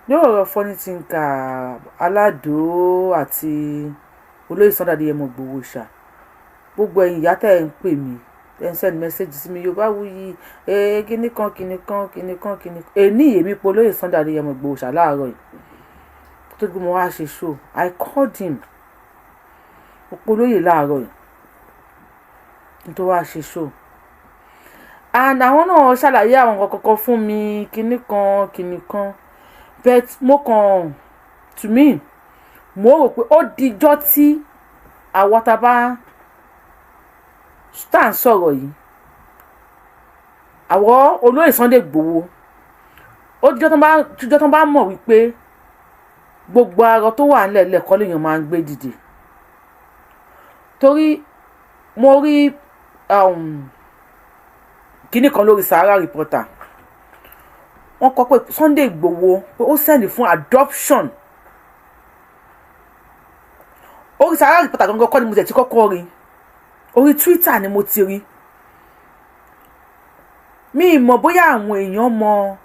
Lórí ọ̀rọ̀ Funny Thinker, Aládò àti olóyè Sunday Adéyẹmọ Ìgbòho ṣá, gbogbo ẹ̀yin ìyá tẹ́ ẹ̀ ń pè mí, tẹ́ ẹ̀ ń send message sí mi, Yorùbáwùyí, ee, kíní kan kíní kan kíní kan kíní kan. Èní èmi pe olóyè Sunday Adéyẹmọ Ìgbòho ṣá láàárọ̀ yìí tó gbé mo wá ṣe show. I called him. Mo pe olóyè láàárọ̀ yìí tó wá ṣe show and àwọn náà ṣàlàyé àwọn nǹkan kọ̀ọ̀kan fún mi, kíní kan kíní kan, but mo kàn, to me, mo rò pé ó dijọ́ tí àwa tá a bá tá à ń sọ̀rọ̀ yìí, àwọn olóyè Sunday Igboho, ó dijọ́ tó bá mọ̀ wípé gbogbo arọ tó wà nílẹ̀ lẹ́kọ́ lèèyàn máa ń gbé dìde. Torí mo rí kíní kan lórí Sahara Reporter, wọ́n kọ pé Sunday Igboho pé ó send fún adoption. Orí Sahara Reporter gangan kọ́ ni mo tẹ̀ tí kọ́kọ́ rí, orí Twitter ni mo ti rí. Mi ì mọ̀ bóyá àwọn èèyàn mọ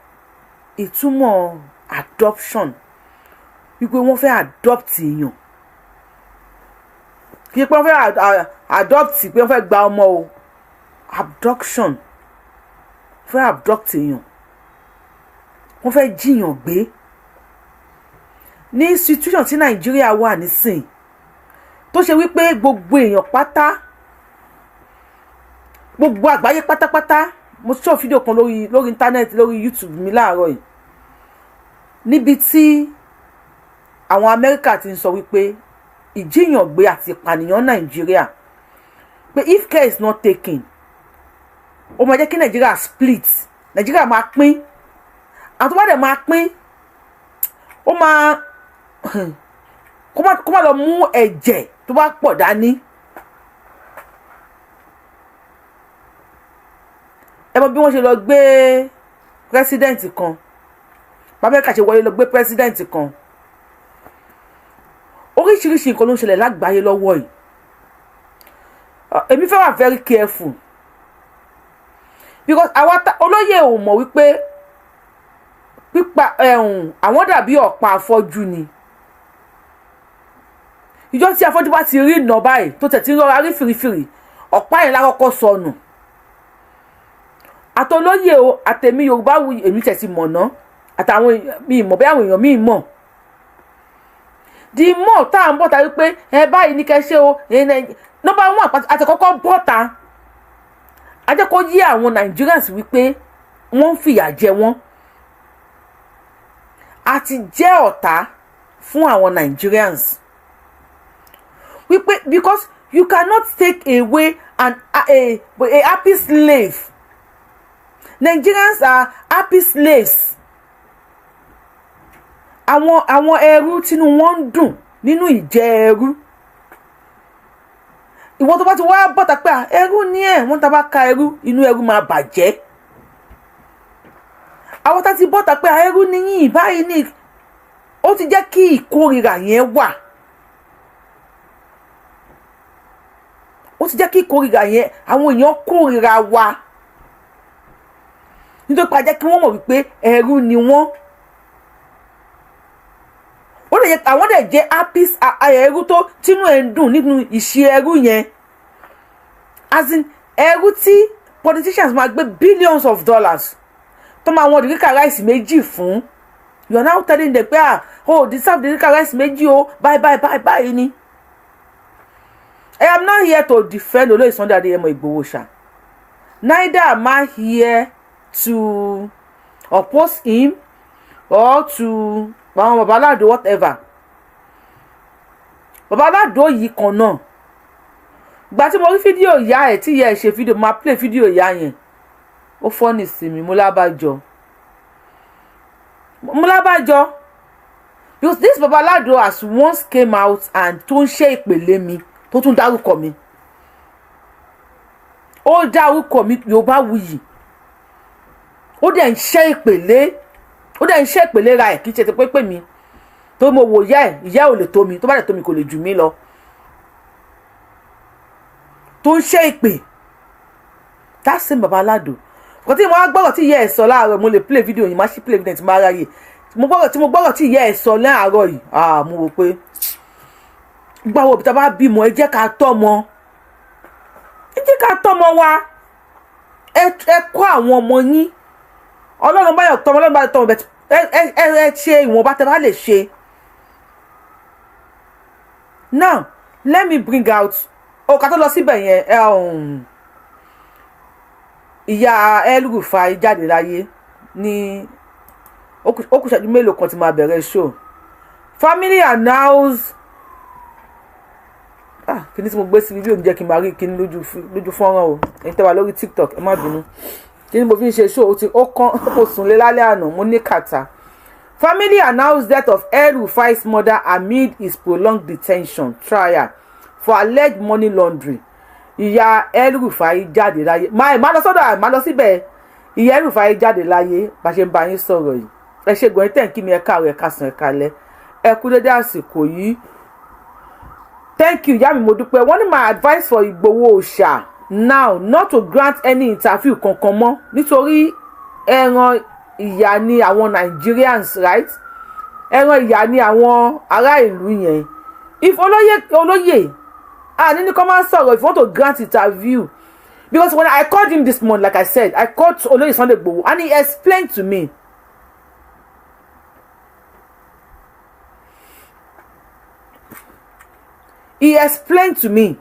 ìtumọ̀ adoption, wípé wọ́n fẹ́ adopt èèyàn. Kì í pé wọ́n fẹ́ adopt pé wọ́n fẹ́ gba ọmọ o. Abduction, fẹ́ abduct èèyàn, wọ́n fẹ́ jí èèyàn gbé. Ní situation tí Nàìjíríà wà nísìn, tó ṣe wípé gbogbo èèyàn pátá, gbogbo àgbáyé pátápátá, mo sọ fídíò kan lórí íńtánẹ́ẹ̀tì, lórí YouTube mi láàárọ̀ yìí, níbi tí àwọn Amẹ́ríkà ti ń sọ wípé ìjí èèyàn gbé àti ìpànìyàn Nàìjíríà, pé if care is not taken, ó máa jẹ́ kí Nàìjíríà split, Nàìjíríà máa pín. Àwọn tó bá dẹ̀ máa pín, ó máa kó má lọ mú ẹ̀jẹ̀ tó bá pọ̀ dání. Ẹ mọ bí wọ́n ṣe lọ gbé president kan, Amẹ́ríkà ṣe wọlé lọ gbé president kan. Oríṣiríṣi nǹkan ló ń ṣẹlẹ̀ lágbàáyé lọ́wọ́ yìí. Èmi fẹ́ wà very careful because àwa olóyè ò mọ̀ wípé pípa ẹ̀hún àwọn dàbí ọ̀pá afọ́jú ni. Ìjọ tí afọ́jú bá ti rí ìnà báyìí, tó tẹ̀ tí ń rọra rí fìrífìrí, ọ̀pá yẹn lákọ́kọ́ sọnù. Àtolóyè o, àtẹ̀mí Yorùbáwùyí, èmi tẹ̀ ti mọ̀ ná, àtàwọn mi mọ̀ bí àwọn èèyàn mi mọ̀. The more tá à ń bọ̀ ta wípé ẹ báyìí ní kẹ́ ṣe o, number one, àti kọ́kọ́ bọ́ta a jẹ́ kó yé àwọn Nigerians wípé wọ́n ń fìyà jẹ wọ́n. A ti jẹ́ ọ̀tá fún àwọn Nigerians wípé because you cannot take away a happy slave. Nigerians are happy slaves. Àwọn ẹrú tínú wọn ń dùn nínú ìjẹ ẹrú. Ìwọ tó bá ti wá bọ́ta pé ẹrú ní ẹ̀ wọ́n, tá bá ka ẹrú, inú ẹrú máa bàjẹ́. Àwọn tá ti bọ́ta pé ẹrú níyìn báyìí ní, ó ti jẹ́ kí ìkórìíra yẹn wà. Ó ti jẹ́ kí ìkórìíra yẹn, àwọn èèyàn kórìíra wa nítorí pé a jẹ́ kí wọ́n mọ̀ wípé ẹrú ni wọ́n. Ó lè jẹ́ àwọn dẹ̀ jẹ́ happy ẹrú tó tínú ẹ̀ ń dùn nínú ìṣe ẹrú yẹn, as in ẹrú tí politicians máa gbé billions of dollars tó máa wọn derica rice 2 fún. You are now telling them pé, "Ah, oh, deserve derica rice 2 o." Bye bye bye bye ni. I am not here to defend Olóyè Sunday Adéyẹmọ Ìgbòho ṣá, neither am I here to oppose him or to àwọn baba Aládò, whatever. Baba Aládò yìí kan náà, gbà tí mo rí fídíò ìyá ẹ̀, tí ìyá ẹ̀ ṣe fídíò, máa play fídíò ìyá yẹn, ó funny sí mi. Mo lábàjọ, mo lábàjọ, because this baba Aládò has once came out and tó ń ṣe ìpèlè mi, tó tún dárúkọ mi, ó dárúkọ mi Yorùbáwùyí, ó dẹ̀ ń ṣe ìpèlè, ó dẹ̀ ń ṣe ìpèlè ra ẹ̀. Kì í ṣe ti pé pè mí tó mo wò ìyá ẹ̀, ìyá ẹ̀ ò lè tó mi, tó bá lè tó mi, kò lè jù mí lọ. Tó ń ṣe ìpè, that same baba Aládò kò tí mo wá gbọ́dọ̀ tí ìyá ẹ̀ sọ láàárọ̀. Mo lè play video yìí, má ṣí play video tí mo ráyè. Mo gbọ́rọ̀ tí mo gbọ́rọ̀ tí ìyá ẹ̀ sọ láàárọ̀ yìí. Ah, mo wò pé gbàwọ̀ òbí tá a bá bímọ, ẹ jẹ́ ká tọ́mọ, ẹ jẹ́ ká tọ́mọ wa. Ẹ kọ́ àwọn ọmọ yín. Ọlọ́run báyọ̀ tọ́mọ, Ọlọ́run báyọ̀ tọ́mọ bẹ́ẹ̀. Ẹ ṣe ìwọ̀nba tẹ́ bá lè ṣe. Now let me bring out ọ̀ka tó lọ síbẹ̀ yẹn. Ìyá El-Rufai jáde láyé ní ó kù ṣẹ́jú mélòó kan tí máa bẹ̀rẹ̀ show. Family announce. Ah, kíní tí mo gbé síbi bí òun jẹ́ kí n máa rí kíní lójú fọ́nrán o. Ẹ̀yin tẹ́ wà lórí TikTok, ẹ má bínú. Kíní mo fi ń ṣe show, ó ti ó kán, kò sùn lé lálẹ́ àná, mo ní kàtà. Family announce death of El-Rufai's mother amid his prolonged detention trial for alleged money laundering. Ìyá El-Rufai jáde láyé. Máa má lọ sọ́dọ̀, má lọ síbẹ̀. Ìyá El-Rufai jáde láyé bá ṣe ń bá yín sọ̀rọ̀ yìí. Ẹ ṣe gbọ́n tẹ̀ ń kí mi. Ẹ káàárọ̀, ẹ káàsán, ẹ káalẹ́, ẹ kú dédé àsìkò yìí. Thank you, ìyá mi, mo dúpẹ́. Wọ́n ní my advice for Ìgbòho Òòṣà now, not to grant any interview kankan mọ́, nítorí ẹran ìyà ni àwọn Nigerians, right? Ẹran ìyà ni àwọn ará ìlú yẹn. If olóyè àní ní kọ́ máa ń sọ̀rọ̀, if you want to grant interview, because when I called him this morning, like I said, I called Olóyè Sunday Igboho and he explained to me. He explained to me,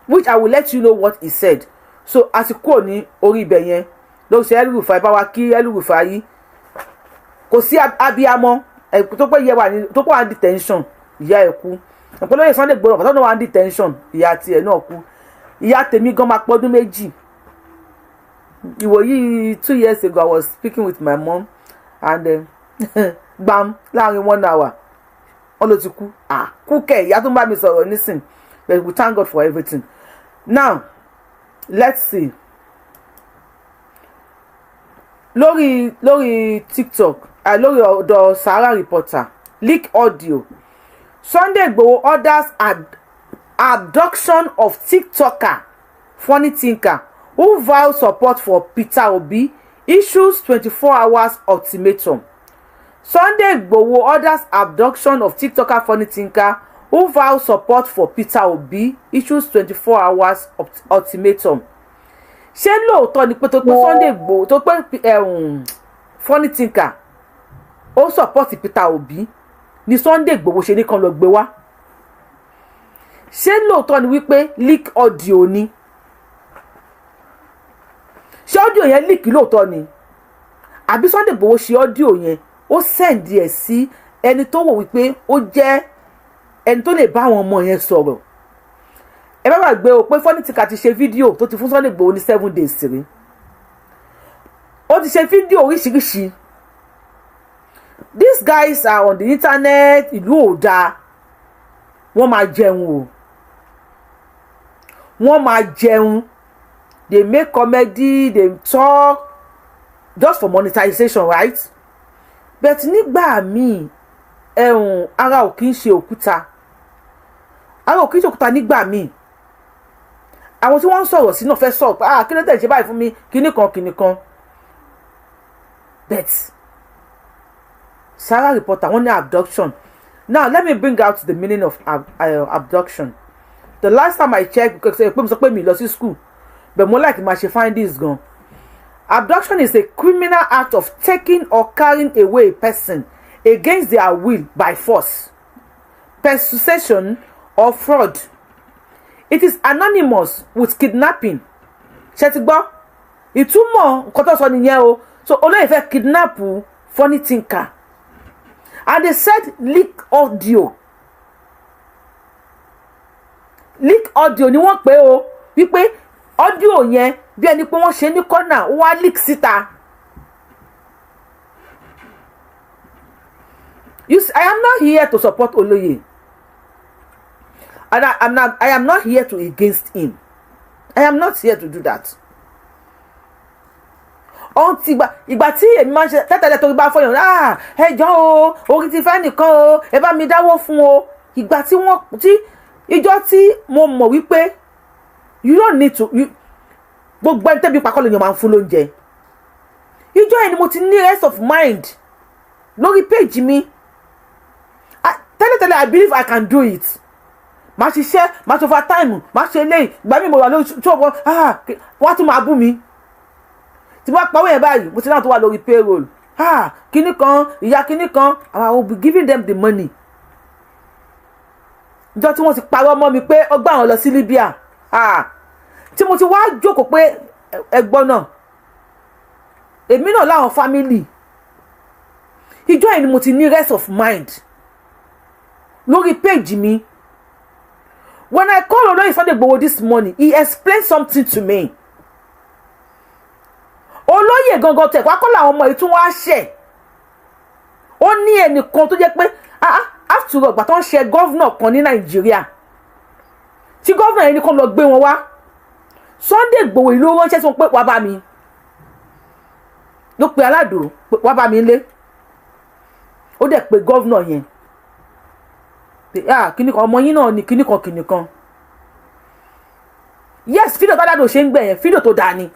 which I will let you know what he said. So a ti kúrò ní orí ibẹ̀ yẹn lórí ṣe El-Rufai. Bá wa kí El-Rufai yìí. Kò sí abiyamọ tó pé yẹ wà ní tó pé wà ní detention, ìyá ẹ̀ kú. Olóyè Sunday Igboho pàtàkì wà ní detention, ìyá tiẹ̀ náà kú. Ìyá tèmi gan máa pọ́dún 2 ìwòyí. 2 years ago, I was speaking with my mom and gbam, láàrin one hour, wọ́n ló ti kú. Ah, kú kẹ̀, ìyá tó ń bá mi sọ̀rọ̀ nísìn. But we thank God for everything. Now let's see lórí TikTok, lórí ọ̀dọ̀ Sahara Reporter. Leak audio: Sunday Igboho orders abduction of TikToker Funny Thinker who vow support for Peter Obi, issues 24 hours ultimatum. Sunday Igboho orders abduction of TikToker Funny Thinker who vow support for Peter Obi, issues 24 hours ultimatum. Ṣé lóòótọ́ ni pé tó pé Sunday Igboho tó pé Funny Thinker ó support Peter Obi ni Sunday Igboho ṣe ní kan lọ gbé wá? Ṣé lóòótọ́ ni wípé leak audio ni? Ṣé audio yẹn leak lóòótọ́ ni, àbí Sunday Igboho ṣe audio yẹn, ó send ẹ̀ sí ẹni tó wò wípé ó jẹ́ ẹni tó lè bá àwọn ọmọ yẹn sọ̀rọ̀? Ẹ bá gbàgbé o pé Funny Thinker ti ṣe fídíò tó ti fún Sunday Igboho ní 7 days rí. Ó ti ṣe fídíò oríṣiríṣi. These guys are on the internet. Ìlú ò dáa, wọ́n máa jẹun o, wọ́n máa jẹun. They make comedy, they talk just for monetization, right? But nígbà míì, ẹ̀hún, ara ò kí ń ṣe òkúta, ara ò kí ń ṣe òkúta. Nígbà míì, àwọn tí wọ́n ń sọ̀rọ̀ sí náà fẹ́ sọ̀rọ̀ pé, "Ah, kí ló dé ṣe báyìí fún mi?" Kíní kan kíní kan. But Sahara Reporter, wọ́n ní abduction. Now let me bring out the meaning of abduction. The last time I checked, because pé mo sọ pé mi lọ sí school, but mo like máa ṣe findings gan. Abduction is a criminal act of taking or carrying away a person against their will by force, persuasion or fraud. It is synonymous with kidnapping. Ṣe ti gbọ́ ìtumọ̀ nǹkan tó sọ nìyẹn o? So olóyè fẹ́ kidnap Funny Thinker and they said leak audio. Leak audio ni wọ́n pè o, wípé audio yẹn, bí ẹni pé wọ́n ṣe ní kọ́nà, ó wá leak síta. You see, I am not here to support Olóyè and I am not here to against him. I am not here to do that. Ohun ti ìgbà tí èmi máa ń ṣe tẹ́tẹ̀lẹ̀ torí bá fọyàn, ah, ẹ jọ̀ọ́ o, orí ti fẹ́ nìkan o, ẹ bá mi dáwọ́ fún o. Ìgbà tí wọ́n tí ìjọ tí mo mọ̀ wípé you don't need to you, gbogbo ẹni tẹ́bi pakọ́ lèèyàn máa ń fún lóúnjẹ, ìjọ yẹn ni mo ti ní rest of mind. Lórí page mi tẹ́lẹ̀tẹ́lẹ̀, I believe I can do it. Màá ṣiṣẹ́, màá ṣe overtime, màá ṣe eléyìí. Ìgbà mi mo wà lórí ṣọ́ọ̀bù, wọ́n á tún máa bú mi. Tí wọ́n pawó yẹn báyìí, mo ti náà tó wà lórí payroll, kíní kan, ìyá kíní kan, and I will be giving them the money. Ìjọ tí wọ́n ti parọ́ mọ́ mi pé ó gbà wọ́n lọ sí Libya, tí mo ti wá jókòó pé ẹgbọ́n náà, èmi náà láwọn family. Ìjọ yẹn ni mo ti ní rest of mind lórí page mi. When I call Olóyè Sunday Igboho this morning, he explained something to me. Olóyè gangan tẹ̀ wá kọ́ làwọn ọmọ yìí tún wá ṣẹ̀. Ó ní ẹnìkan tó jẹ́ pé, after all, ìgbà tó ń ṣe governor kan ní Nàìjíríà, tí governor yẹn ní kó lọ gbé wọn wá, Sunday Igboho ìlú ránṣẹ́ sí wọn pé, "Wá bá mi." Ló pe Aládùn pé, "Wá bá mi lé." Ó dẹ̀ pe governor yẹn pé, "Ah, kíní kan, ọmọ yín náà ni kíní kan, kíní kan." Yes, fídíò tádàdò ṣe ń gbẹ̀ yẹn, fídíò tó dáa ni,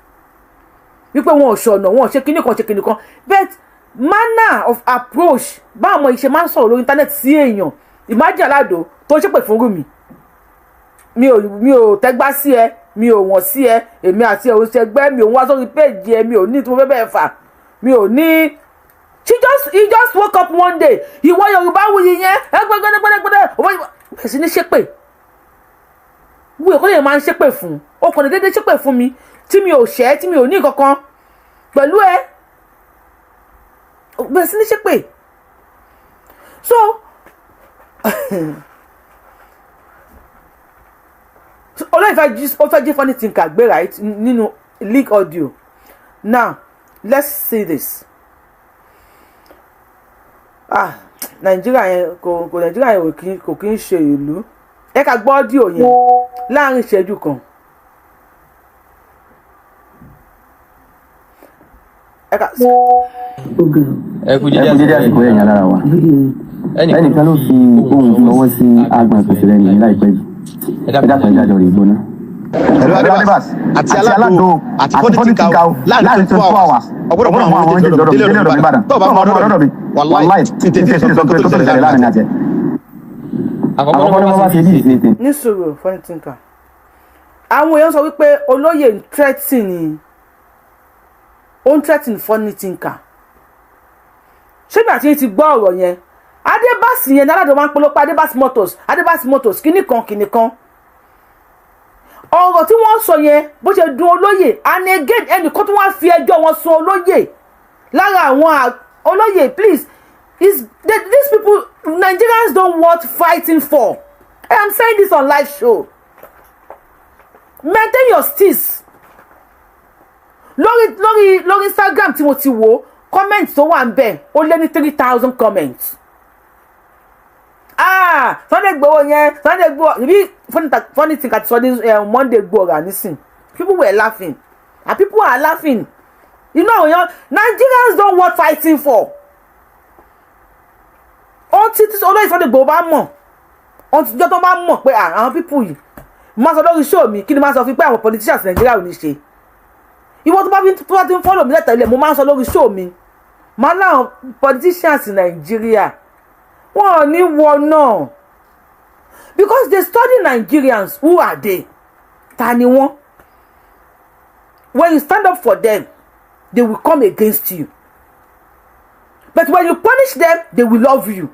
wípé wọn ò ṣọ̀nà, wọn ò ṣe kíní kan, ṣe kíní kan, but manner of approach, báwọn ọmọ yìí ṣe máa ń sọ̀rọ̀ lórí internet sí èèyàn. Imagine Aládò tó ń ṣépè fún Rúmi. Mi ò tẹ́gbá sí ẹ, mi ò wọ̀n sí ẹ, èmi àti ẹ ò ṣẹgbẹ́, mi ò ń wá sórí péèjì ẹ, mi ò ní tí mo fẹ́ bẹ́ẹ̀ fà, mi ò ní. she just he just woke up one day, "Ìwọ Yorùbá wuyì yẹn, ẹ gbẹgbẹgbẹgbẹgbẹ." Bẹ̀rẹ̀ sí ní ṣépè. Wúyẹ kó lè máa ń ṣépè fún ó kàn lè déédéé ṣépè fún mi tí mi ò ṣẹ́, tí mi ò ní kankan pẹ̀lú ẹ, bẹ̀rẹ̀ sí ní ṣépè. So olóyè fẹ́ jí, ó fẹ́ jí Funny Thinker gbé, right, nínú leak audio. Now let's see this. Ah, Nàìjíríà yẹn kò Nàìjíríà yẹn kò kí ń ṣe ìlú. Ẹ ká gbọ́ audio yẹn láàrin ìṣẹ́jú kan. Ẹ ká. Ẹ kú Ẹ kú dédé àsìkò ẹ̀yìn alára wa. Ẹnìkan ló fi ohun fi ọwọ́ sí agbọ̀n ìpèsè rẹ̀ nìyí láìpẹ́ yìí. Ẹ dákun, ẹ jájọ rè gbóná. Pẹ̀lú Adébás àti Aládò àti Funny Thinker o, láàrin 24 hours, ọgbọ́dọ̀ mú àwọn méjèèjì lọ́dọ̀ mi, délé ọ̀dọ̀ mi Ìbàdàn. Tó o bá mú ọ̀dọ̀ mi, wàláì tí n tètè sọ pé tó ṣẹlẹ̀ láàrin àti ẹ̀. Àkọ́kọ́ ní wọ́n bá ṣe bí ìṣe Ní sùúrù, Funny Thinker. Àwọn èèyàn sọ wípé olóyè ń threaten ni, ó ń threaten Funny Thinker. Ṣé bí àti yín ti gbọ́ ọ̀rọ̀ yẹn? Adébásì yẹn ní Aládùn máa ń polówó Adébásì Motors, Adébásì Motors, kíní kan kíní kan. Ọ̀rọ̀ tí wọ́n sọ yẹn, bó ṣe dùn olóyè, and again, ẹnìkan tó wá fi ẹjọ́ wọn sun olóyè lára àwọn olóyè. Please, these people, Nigerians don't want fighting for. I am saying this on live show. Maintain your steeze. Lórí Instagram tí mo ti wò, comment tó wà ń bẹ̀, ó lé ní 3,000 comments. Ah, Sunday Igboho yẹn, Sunday Igboho ibi. Funny thing àti sọ ní Monday gbòòrà nísìn, people were laughing and people are laughing. You know, àwọn èèyàn, Nigerians don't want fighting for. Ohun tí olóyè Sunday Igboho bá mọ̀, ohun tí ìjọ tó bá mọ̀ pé àwọn people yìí máa sọ lórí show mi, kí ni máa sọ fún pé àwọn politicians Nàìjíríà ò ní ṣe. Ìwọ tó bá ti ń follow mi lẹ́tẹ̀lẹ̀, mo máa ń sọ lórí show mi, máa láwọn politicians Nàìjíríà, wọn ò ní wọ náà, because they study Nigerians. Who are they? Ta ni wọ́n? When you stand up for them, they will come against you, but when you punish them, they will love you.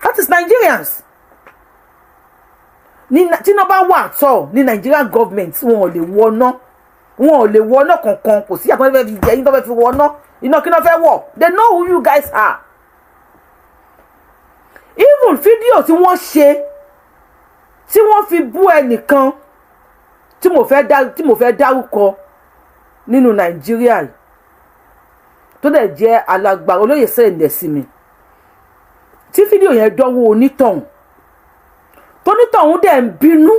That is Nigerians. Ní tí iná bá wà tọ̀ ní Nigerian government, wọn ò lè wọná, wọn ò lè wọná kankan. Kò sí àtúntò fẹ́ fi jẹ yín tó fẹ́ fi wọná iná. Kí náà fẹ́ wọ̀? They know who you guys are. Even fídíò tí wọ́n ṣe, tí wọ́n fi bú ẹnìkan tí mo fẹ́ dárúkọ nínú Nàìjíríà yìí, tó dẹ̀ jẹ́ alágbára, olóyè sẹ́yìn sí mi, tí fídíò yẹn dánwó onítọ̀hún, tónítọ̀hún dẹ̀ ń bínú,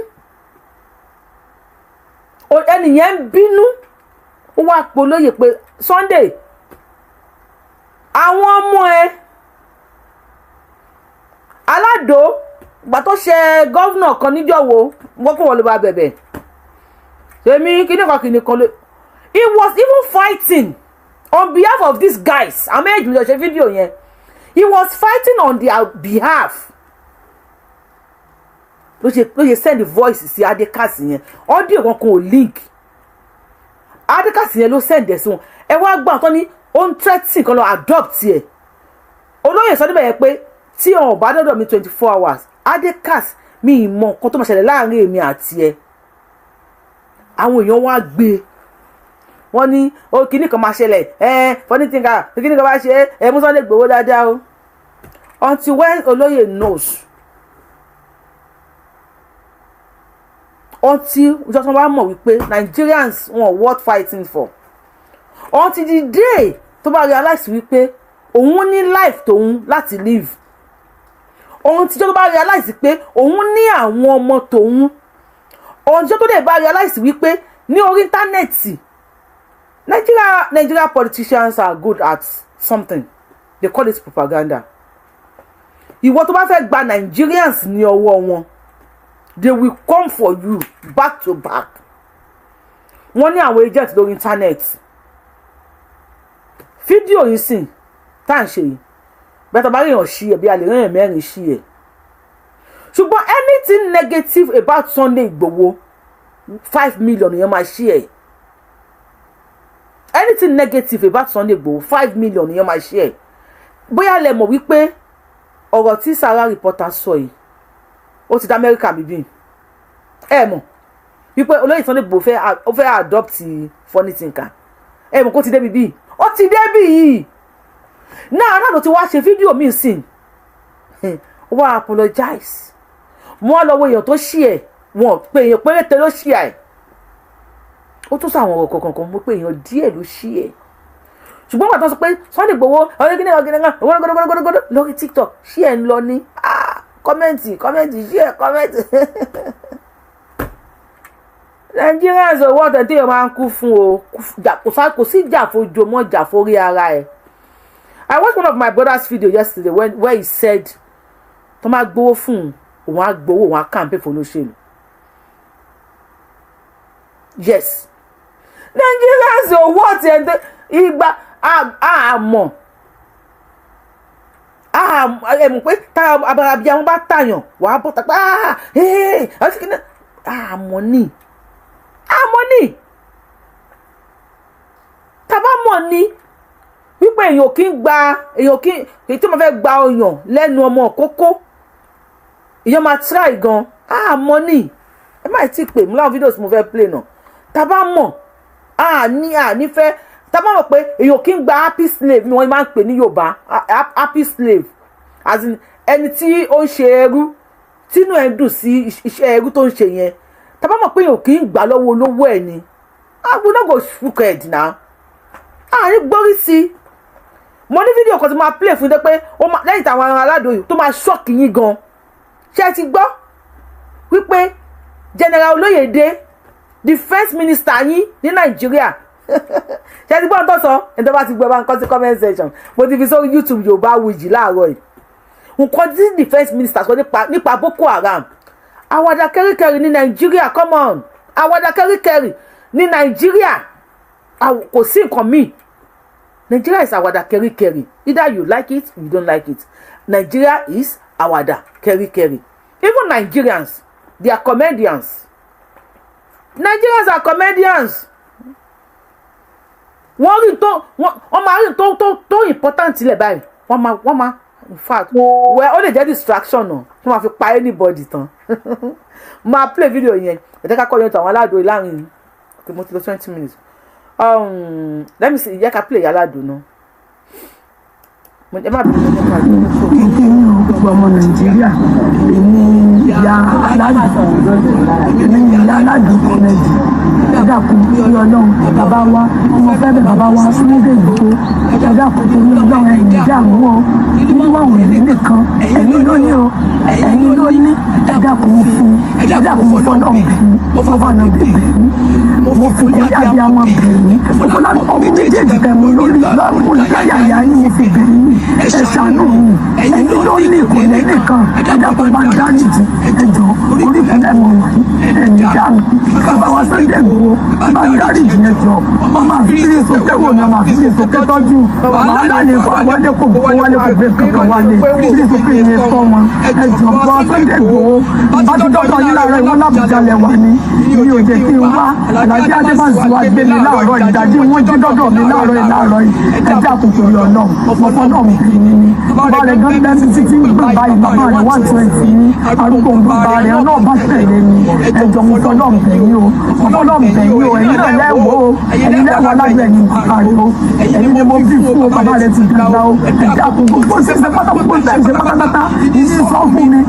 ẹnìyẹn ń bínú, ó wá polóyè pé, "Sunday, àwọn ọmọ ẹ." Aládò gbà tó ṣe governor kan níjọ́wọ́, wọ́n kó wọn ló bá bẹ̀bẹ̀ tèmi kíní kan kíní kan ló. He was even fighting on behalf of these guys. Àwọn méjì ló ṣe fídíò yẹn. He was fighting on their behalf. Ló ṣe send voice sí Adekasi yẹn. Audio kan kò link Adekasi yẹn ló send ẹ̀ sí wọn. Ẹ wá gbọ́ àtọ́ ní ó ń threatening kan lọ adopt ẹ̀. Olóyè sọ níbẹ̀ yẹn pé tí wọn ò bá dọ́dọ̀ mi 24 hours, Adekas, mi ì mọ nǹkan tó máa ṣẹlẹ̀ láàrin èmi àti ẹ. Àwọn èèyàn wá gbé wọ́n ní ó kíní kan máa ṣẹlẹ̀ ẹ, funny thinker, kíní kan máa ṣe ẹ, mú Sunday Igboho dáadáa o. Until when olóyè knows, until ìjọ tí wọ́n bá mọ̀ wípé Nigerians wọn worth fighting for, until the day tó bá realize wípé òun ní life tòun láti live, until tó bá realize pé òun ní àwọn ọmọ tòun, until tó dẹ̀ bá realize wípé ní orí íńtánẹ́ẹ̀tì, Nigeria politicians are good at something they call it propaganda. Ìwọ tó bá fẹ́ gba Nigerians ní ọwọ́ wọn, they will come for you back to back. Wọ́n ní àwọn agent lórí íńtánẹ́ẹ̀tì. Fídíò yìí sìn tá à ń ṣe yìí bẹ́ẹ̀, tó bá ríyàn ṣí ẹ̀ bí a lè ríyàn mẹ́rin ṣí ẹ̀, ṣùgbọ́n anything negative about Sunday Igboho, 5 million yẹn máa ṣí ẹ̀. Anything negative about Sunday Igboho, 5 million yẹn máa ṣí ẹ̀. Bóyá lẹ mọ̀ wípé ọ̀rọ̀ tí Sahara Reporter sọ yìí, ó ti dá Amẹ́ríkà bíbí. Ẹ mọ̀ wípé olóyè Sunday Igboho fẹ́, ó fẹ́ adopt Funny Thinker. Ẹ mọ̀ kó ti débi bíi ó ti débi yìí náà náà ló ti wá ṣe fídíò míì sìn, ó wá apologize. Wọ́n lọ wo èèyàn tó ṣí ẹ̀, wọ́n pé èèyàn péréte ló ṣí ẹ̀. Ó tún sọ àwọn ọ̀rọ̀ kọ̀ọ̀kan kan mọ́ pé èèyàn díẹ̀ ló ṣí ẹ̀, ṣùgbọ́n wà tó sọ pé Sunday Igboho ọ̀rẹ́gídé ọ̀gídé gbọdọgbọdọgbọdọ lórí TikTok, ṣí ẹ̀ ń lọ ní comment, comment, ṣí ẹ̀, comment. Nigerians owó ọ̀tẹ̀ tí èèyàn máa ń kú fún o, kò sí jà fojo mọ́, jà forí ara ẹ̀. I watched one of my brother's video yesterday where he said tó máa gbowó fún òun, á gbowó, òun á campaign fún olóṣèlú. Yes, Nigerians owó ọ̀tẹ̀ ìgbà àmọ̀ ẹ mọ̀ pé tá abarabi àwọn bá tàyàn wàá bọ̀ tàpá àmọ́ ní àmọ́ ní tàbá mọ̀ ní wípé èèyàn kì í gba, èèyàn kì í, èyí tí mo fẹ́ gba ọyàn lẹ́nu ọmọ kókó, èèyàn máa try gan. Àmọ́ ní ẹ má tí ì pè mú láwọn fídíò tí mo fẹ́ play náà. Tàbá mọ̀ àní àní fẹ́, tàbá mọ̀ pé èèyàn kì í gba happy slave ni wọ́n máa ń pè ní Yorùbá. Happy slave, as in ẹni tí ó ń ṣe ẹrú tínú ẹ̀ ń dùn sí iṣẹ́ ẹrú tó ń ṣe yẹn. Tàbá mọ̀ pé èèyàn kì í gbà lọ́wọ́ olówó ẹ̀ ni, I will not go crooked now. Àárín gbórí sí i. Mo ní fídíò kan tí máa play fún yín pé lẹ́yìn táwọn aládùn yìí tó máa shock yín gan. Ṣé ẹ ti gbọ́ wípé General Olóyèdé, defence minister yín ní Nàìjíríà, ṣé ẹ ti gbọ́ ohun tó sọ? Ẹni tó bá ti gbọ́, bá ń kọ sí comment section. Mo ti fi sórí YouTube Yorùbá Wuyì láàárọ̀ yìí. Nǹkan tí defence minister sọ nípa Boko Haram. Àwàdà kẹ́ríkẹ́rí ní Nàìjíríà, come on, àwàdà kẹ́ríkẹ́rí ní Nàìjíríà, kò sí nǹkan míì. Nigeria is àwàdà kẹ́ríkẹ́rí. Either you like it, you don't like it, Nigeria is àwàdà kẹ́ríkẹ́rí. Even Nigerians, they are comedians. Nigerians are comedians. Wọ́n rí tó, wọ́n máa rí tó important sílẹ̀ báyìí, wọ́n máa, in fact, well, ó lè jẹ́ distraction náà tí wọ́n máa fi pa anybody tán. Máa play video yẹn. Ẹ jẹ́ ká kọ́ yẹn tó àwọn aládùn láàrin. Okay, mo ti lọ 20 minutes. Let me see. Yẹ ká play aládùn náà. Ẹ má bínú nípa Kíkí ní gbogbo ọmọ Nàìjíríà. Èmi ìyá aládùn, èmi ìyá aládùn comedy. Ẹ dákun bí Ọlọ́run, bàbá wa, ọmọ fẹ́ bẹ̀ bàbá wa Sunday Igboho. Ẹ dákun torí Ọlọ́run, ẹ̀yìn dààmú o. Nínú àwọn èmi nìkan, ẹ̀yin ló ní o, ẹ̀yin ló ní. Ẹ dákun fún, ẹ dákun fún Ọlọ́run bẹ̀yìn, mo fọwọ́ bẹ̀yìn, mo fi orí abiyamọ bẹ̀yìn, mo fọlá ọmọ méjèèjì tẹ̀ mú lórí lọ́rùn láyà yá yín, mo fi bẹ̀yìn. Ẹ ṣàánú mi, ẹ̀yin ló ní, kò lẹ́nìkan. kan. Ẹ dákun, bá ń dáríjì, ẹ jọ̀ọ́, orí ìpínlẹ̀ mọ̀ wá, ẹ̀yìn dáhùn. Bàbá wa Sunday Igboho, bá ń dáríjì, ẹ jọ̀ọ́. Ọmọ àfírí sókè wò ni ọmọ àfírí sókè tọ́jú wàhálà ní wọlé, kò gbó wọlé, kò gbé kankan wálé, fírí sókè yẹn tọ́ wọn. Ẹ jọ̀ọ́, bàbá Sunday Igboho, bá ti dọ́dọ̀ yín láàárọ̀ ìwọ́n l'Àbújá lẹ̀ wà ní mi ò jẹ́ kí n wá. Àlàjì Adébáṣí wa gbé mi láàárọ̀ ìdájí, wọ́n jí dọ́dọ̀ mi láàárọ̀ yìí láàárọ̀ yìí. Ẹ dákun torí Ọlọ́run, ọ̀pọ̀ náà mi kì í ní bàbá rẹ̀ gan bẹ́ẹ̀ títí ń gbé báyìí. Bàbá rẹ̀ 120 ní arúgbó, bàbá rẹ̀ náà bá tẹ̀lé mi. Ẹ jọ̀ọ́, mo fọlọ́run bẹ̀ yín o, fọlọ́run bẹ̀ yín o. Ẹ̀yin náà lẹ́wọ̀ o, ẹ̀yin lẹ́wọ̀ alágbẹ̀ ẹ̀yin bàbá rẹ̀ o, ẹ̀yin ni mo bí fún o. Bàbá rẹ̀ ti dàgbà o. Ẹ dákun, gbogbo ṣẹṣẹ pátá, gbogbo ṣẹṣẹ pátápátá ìní sọ fún mi ní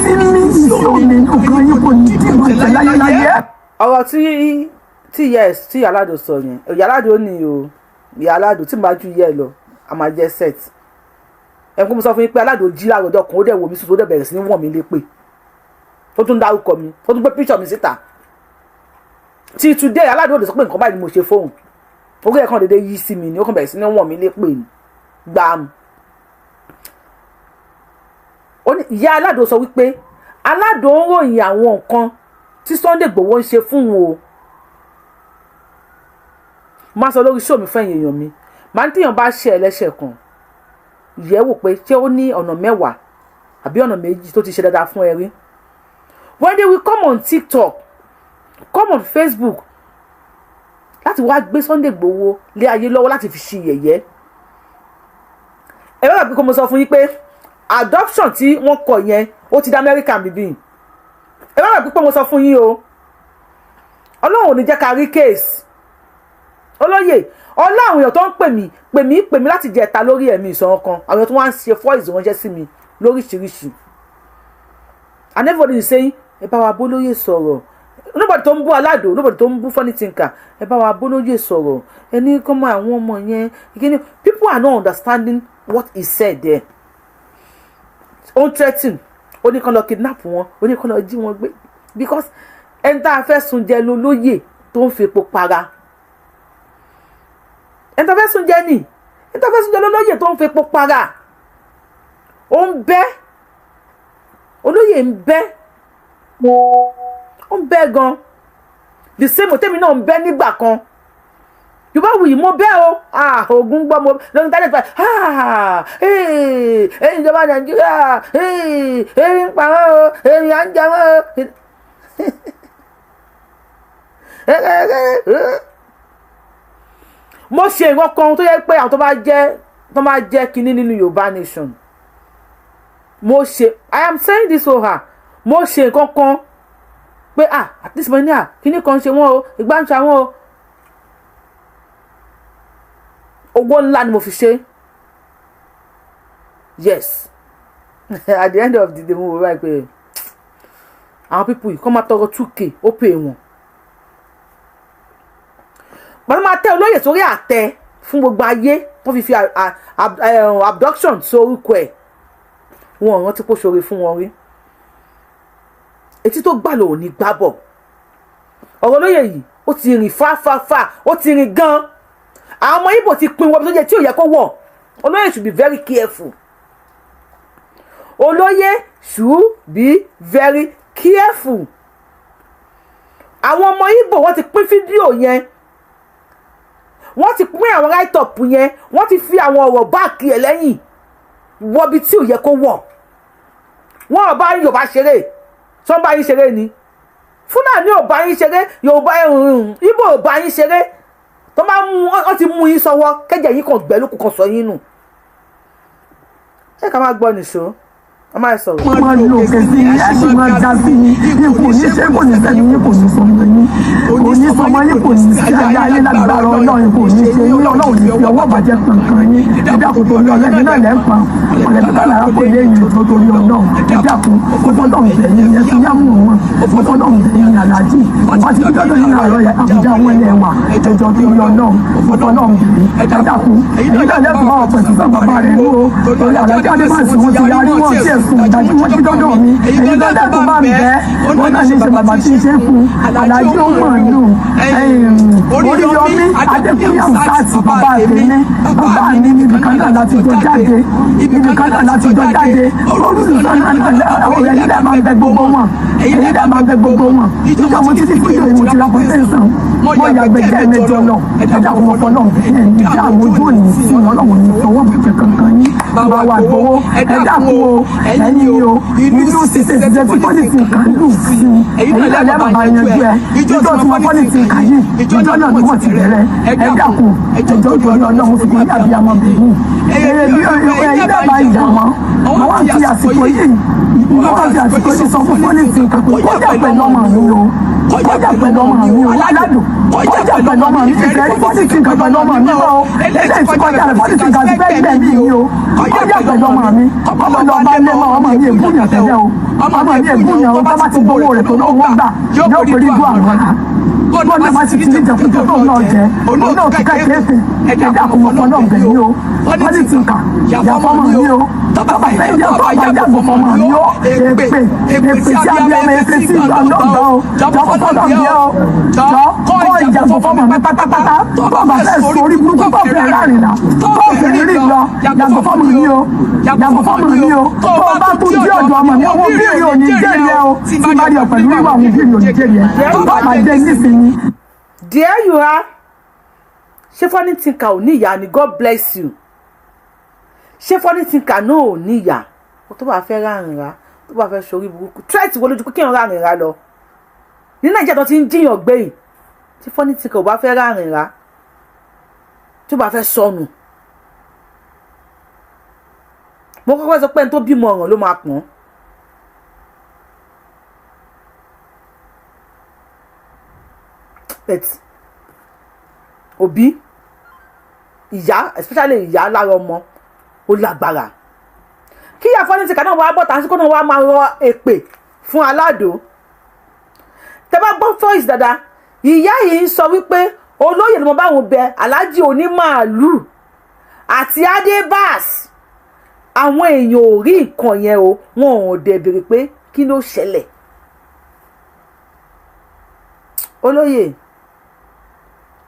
sí mi ìṣó mi nǹkan yín kò ní dìbò láyéláyé. Ọ̀rọ̀ tí yes tí Ìyá sọ yẹn, Ìyá Aládò ní o, Ìyá Aládò tí màá ju ìyá ẹ lọ, a máa jẹ́ set ẹ̀. Kó mo sọ fún yín pé Aládò jí láàárọ̀ ọjọ́ kan, ó dẹ̀ wò mí sùn, ó dẹ̀ bẹ̀rẹ̀ sí ní wọ̀n mí lépè, tó tún dárúkọ mi, tó tún gbé píṣọ̀ mi síta. Tí today, Aládò lè sọ pé nǹkan báyìí ni mo ṣe fóun. Orí ẹ̀ kàn déédéé yí sí mi ni, ó kàn bẹ̀rẹ̀ sí ní wọ̀n mí lépè ni gbàm. Ìyá Aládò sọ wípé Aládò ń ròyìn àwọn nǹkan tí Sunday Igboho ń ṣe fún òun o. Máa sọ lórí show mi fẹ́yìn èèyàn mi, màá ní tíyàn bá ṣe ẹlẹ́ṣẹ̀ kan, yẹ̀ wò pé ṣé ó ní ọ̀nà 10 àbí ọ̀nà 2 tó ti ṣe dáadáa fún ẹ rí. When they will come on TikTok, come on Facebook láti wá gbé Sunday Igboho lé ayé lọ́wọ́ láti fi ṣe yẹ̀yẹ́, ẹ bá gbàgbé kó mo sọ fún yín pé adoption tí wọ́n kọ yẹn, ó ti dé Amẹ́ríkà bíbí. Ẹ bá gbàgbé pé mo sọ fún yín o. Ọlọ́run ò ní jẹ́ ká rí case olóyè ọlá. Àwọn èèyàn tó ń pè mí, pè mí, pè mí láti jẹta lórí ẹ̀mí ìsọ̀rọ̀ kan, àwọn èèyàn tó wá ń ṣe voice ránṣẹ́ sí mi lóríṣiríṣi, and everybody is saying, "Ẹ bá wa bólóyè sọ̀rọ̀." Nobody tó ń bú Aládò, nobody tó ń bú Funny Thinker. "Ẹ bá wa bólóyè sọ̀rọ̀, ẹ ní kọ́ mọ àwọn ọmọ yẹn." Ìkíni, people are not understanding what he said there. Ó ń threaten, ó ní kán lọ kidnap wọn, ó ní kán lọ jí wọn gbé, because ẹni tá a fẹ́ sun jẹ lólóyè tó ń fepo para. Ẹni tá a fẹ́ sun jẹ ni, ẹni tá a fẹ́ sun jẹ lólóyè tó ń fepo para. Ó ń bẹ́ olóyè, ń bẹ́, ó ń bẹ́ gan. The same tèmi náà ń bẹ́ nígbà kan. Yorùbá wuyì, mo bẹ́ o. Ah, ogun gbọ́ mo lórí internet báyìí. Ah, ẹ̀yin ìjọba Nàìjíríà, ebi ń pa wọ́n o, èyí à ń jẹ wọ́n o. Mo ṣe nǹkan kan tó yẹ pé àwọn tó bá jẹ́ kinní nínú Yorùbá nation, mo ṣe, I am saying this o ha, mo ṣe nǹkan kan pé, ah, at least mo ní, ah, kinní kan ṣe wọ́n o, ìgbà ń ṣe àwọn o. Owó ńlá ni mo fi ṣe. Yes, at the end of the day, mo wò báyìí pé àwọn people yìí kọ́ máa tọrọ 2K, ó pè wọ́n pàtó máa tẹ olóyè sórí àtẹ fún gbogbo ayé tó fi abduction sí orúkọ ẹ̀. Wọn ò rántí kó ṣoore fún wọn rí. Etí tó gbà lò ní gbábọ̀. Ọ̀rọ̀ olóyè yìí, ó ti rìn fáfáfá, ó ti rìn gan. Àwọn ọmọ Ìgbò ti pin wọ́n tó yẹ tí ò yẹ kó wọ̀. Olóyè should be very careful. Olóyè should be very careful. Àwọn ọmọ Ìgbò, wọ́n ti pín fídíò yẹn, wọ́n ti pín àwọn write-up yẹn, wọ́n ti fi àwọn ọ̀rọ̀ back ẹ̀ lẹ́yìn wọ́bi tí ò yẹ kó wọ̀. Wọ́n ò bá Yorùbá ṣeré, tí wọ́n bá yín ṣeré ni. Fúlàní ò bá yín ṣeré, Yorùbá, Ìgbò ò bá yín ṣeré. Tó bá mú, wọ́n ti mú yín sọ́wọ́, kẹ́jẹ̀ yín kàn gbẹ́ lókun kan sọ yín nù. Ṣé ká máa gbọ́ nìṣó? A máa sọ̀rọ̀. Máa lo òkè sí i, ẹ sì máa ga sí i. Ipò ní ṣé kò ní sẹ́ni yín, kò ní sọmọ yín, kò ní sọmọ yín, kò ní sí ayé ayé lágbára Ọlọ́run. Kò ní ṣe yín, Ọlọ́run ní fi ọwọ́ bàjẹ́ kankan yín. Ẹ dákun torí Ọlọ́run, ẹ̀yin náà lẹ́ ń pa ọ̀lẹ́bí bá lára kò lé yín tó torí Ọlọ́run. Ẹ dákun, ó fọlọ́run bẹ̀yìn, ẹ fi yámù wọn, ó fọlọ́run bẹ̀yìn. Aláàjì wọ́n ti dọ́dọ̀ yín àárọ̀ yẹn, Àbújá wọn lẹ̀ wà. Ẹjọ́ torí Ọlọ́run, ó fọlọ́run bẹ̀yìn. Ẹ dákun, ẹ̀yin náà lẹ́kọ̀ọ́ ọ̀pẹ̀ sísọ bàbá rẹ̀ ló torí Àlàjì Adébáṣì, wọn ti yarí wọn tí ẹ̀ sùn ìdájú wọn ti dọ́dọ̀ mi. Èyí tó dẹ́kun bá ń bẹ́ wọn náà ní ṣe bàbá tí ń ṣe fún Aláàjì ó mọ̀ nù. Oríyọmí Adékúnlé Hamzat, bàbá tèmi, bàbá mi, níbi kan náà láti jọ jáde, níbi kan náà láti jọ jáde. Olùsọ náà ọ̀rẹ́ yìí dẹ̀ máa ń bẹ gbogbo wọn, èyí dẹ̀ máa ń bẹ gbogbo wọn. Ìjọ mo títí fún ìjọ ìmọ̀ tí ra pọ̀tẹ́sán mo yàgbẹ́ jẹ́ mẹ́jọ lọ. Ẹ̀dá kò mọ̀ fọlọ́ ẹ̀ ní àwọn ojú òní sí ọlọ́run ní fọwọ́ bàjẹ́ kankan yín bá wà gbowó. Ẹ dákun o, ẹ̀yin o, inú ṣiṣẹ́ ṣiṣẹ́ tí pọ́lìtì kan lù sí i, ẹ̀yin náà lẹ́ẹ̀ bàbá yanjú ẹ. Ìjọ tí wọ́n pọ́lìtì kan yìí, ìjọ náà ni wọ́n ti bẹ̀rẹ̀. Ẹ dákun, ẹjọ́ ìjọ ọlọ́run fi kún yàbí ọmọbìnrin ẹ̀yin náà bá ìjà wọn. Àwọn àti àsìkò yìí, wọ́n àti àsìkò yìí sọ fún pọ́lìtì kan pé kọjá pẹ̀lú ọmọ mi o, kọjá pẹ̀lú ọmọ mi o, aládùn kọjá pẹ̀lú ọmọ mi. Ìfẹ́ rí pọ́lìtì kan pẹ̀lú ọmọ mi mọ́ o. Eléyìí tí kọjá rẹ̀, pọ́lìtì kan ti fẹ́ gbẹ̀mí mi o. Kọjá pẹ̀lú ọmọ mi, ọmọ lọ bá lé mọ́. Ọmọ mi ègúnyàn tẹ́lẹ̀ o, ọmọ mi ègúnyàn o. Tó bá ti gbowó rẹ̀ tó lóun gbà, yóò pèrè dùn àwọn bọ́ọ̀lù bá ti ti ní jẹkújẹ tó náà jẹ òun náà ti ká kéèké. Ẹ̀dá kò mọ̀ fọ́ náà bẹ̀ mí o. Pọ́lìtì kà yà fọ́mọ mi o. Tọ́ba fẹ́ yẹ tọ́ba yàgò fọ́mọ mi o. Èpè èpè tí a bí ọmọ èpè tí ìgbà náà gbà o. Jọ fọ́nà mi o, jọ kọ́ ìjàgbọ̀ fọ́mọ mi pátápátá. Tọ́ba fẹ́ sórí burúkú, tó fẹ́ rárìn là, tó fẹ́ rìn lọ, yàgò fọ́mọ mi o, yàgò fọ́mọ mi o. Tó bá tún dí ọ̀dọ̀ ọmọ mi, àwọn òbí ò ní jẹ́rìí ẹ o. Tí bá rí ọ pẹ̀lú wíwá, àwọn òbí ò ní jẹ́rìí ẹ tó bá dé nísìnyí. There you are. Ṣé Funny Thinker ò ní ìyá ni? God bless you. Ṣé Funny Thinker náà ò ní ìyá? Tó bá fẹ́ ráàrin rà, tó bá fẹ́ sórí burúkú, threat wo lójú pé kéèyàn ráàrin rà lọ ní Nàìjíríà tó ti ń jíyàn gbé yìí? Tí Funny Thinker ò bá fẹ́ ráàrin rà, tó bá fẹ́ sọnù, mo kọ́kọ́ sọ pé ẹni tó bímọ ọ̀ràn ló máa pọ̀n. But òbí, ìyá, especially ìyá lára ọmọ, ó lágbára. Kí ìyá Funny Thinker náà wá bọ̀ tàǹsí kó náà wá máa rọ èpè fún Aládò. Tẹ bá gbọ́ voice dáadáa, ìyá yìí ń sọ wípé olóyè ni mo bá wọn bẹ, Aláàjì onímàálù àti Adébás. Àwọn èèyàn ò rí nǹkan yẹn o, wọn ò dẹ̀ béèrè pé kí ló ṣẹlẹ̀. Olóyè,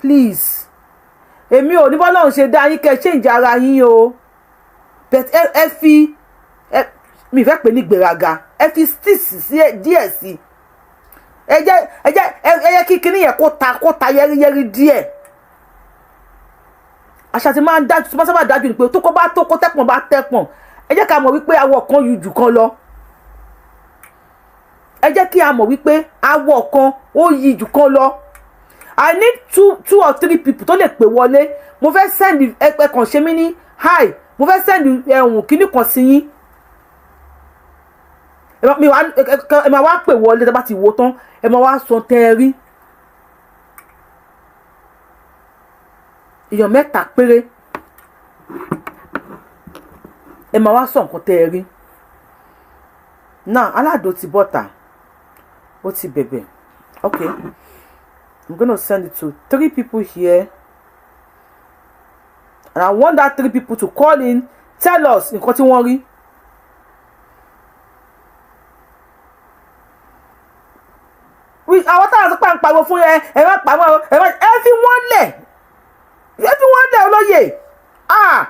please, èmi ò ní bọ́lá òun ṣe dá yín kẹ́ change ara yín o, but ẹ fi ẹ mi fẹ́ pè ní gbéraga, ẹ fi sticks sí díẹ̀ sí. Ẹ jẹ́ kí kinní yẹn kó ta yẹ́rìyẹ́rì díẹ̀. Àṣà tí máa ń dájú, tí máa sábà dájú ni pé tó kó bá tó kó tẹ́pọ̀n bá tẹ́pọ̀n. Ẹ jẹ́ ká mọ̀ wípé awọ kan ju jù kan lọ. Ẹ jẹ́ kí a mọ̀ wípé awọ kan ó yí jù kan lọ. I need two or three people tó lè pè wọlé. Mo fẹ́ send ẹ kàn ṣe mí ní hi. Mo fẹ́ send ẹ̀hún kíní kan sí yín. Ẹ máa wá pè wọlé. Tó bá ti wò tán, ẹ máa wá sọ tẹ́ ẹ rí. Èèyàn mẹ́ta péré, ẹ máa wá sọ nǹkan tẹ́ ẹ rí náà. Aládò ti bọ́ta, ó ti bẹ̀bẹ̀. Okay, I'm gonna send it to three people here and I want that three people to call in, tell us nǹkan tí wọ́n rí. Àwọn táwọn sọ pé à ń pariwo fún ẹ, ẹ má pa wọ́n, ẹ má ẹ fi wọ́n lẹ̀, ẹ fi wọ́n lẹ̀, olóyè, ah.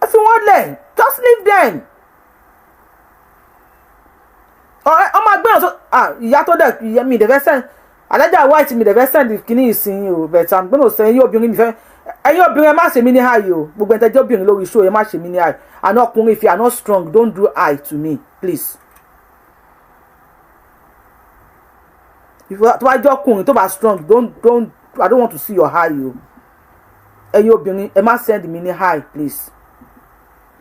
Ẹ fi wọ́n lẹ̀, just leave them. Ọ̀rẹ́ ọmọ agbẹ́yàn tó, ah, ìyá tó dẹ̀ ìyá mi ìdẹ̀fẹ́ send alájà white mi ìdẹ̀fẹ́ send kìíní ìsìn o, but I'm gonna say, ẹ̀yin obìnrin mi fẹ́, ẹ̀yin obìnrin, ẹ má ṣe mí ní hi o. Gbogbo ẹ̀ńtẹ́jọ́ obìnrin lórí show, ẹ má ṣe mí ní hi. Àná ọkùnrin, if you are not strong, don't do hi to me, please. If tó bá jẹ́ ọkùnrin tó bá strong, don't, I don't want to see your hi o. Ẹ̀yin obìnrin, ẹ má send mi ní hi, please.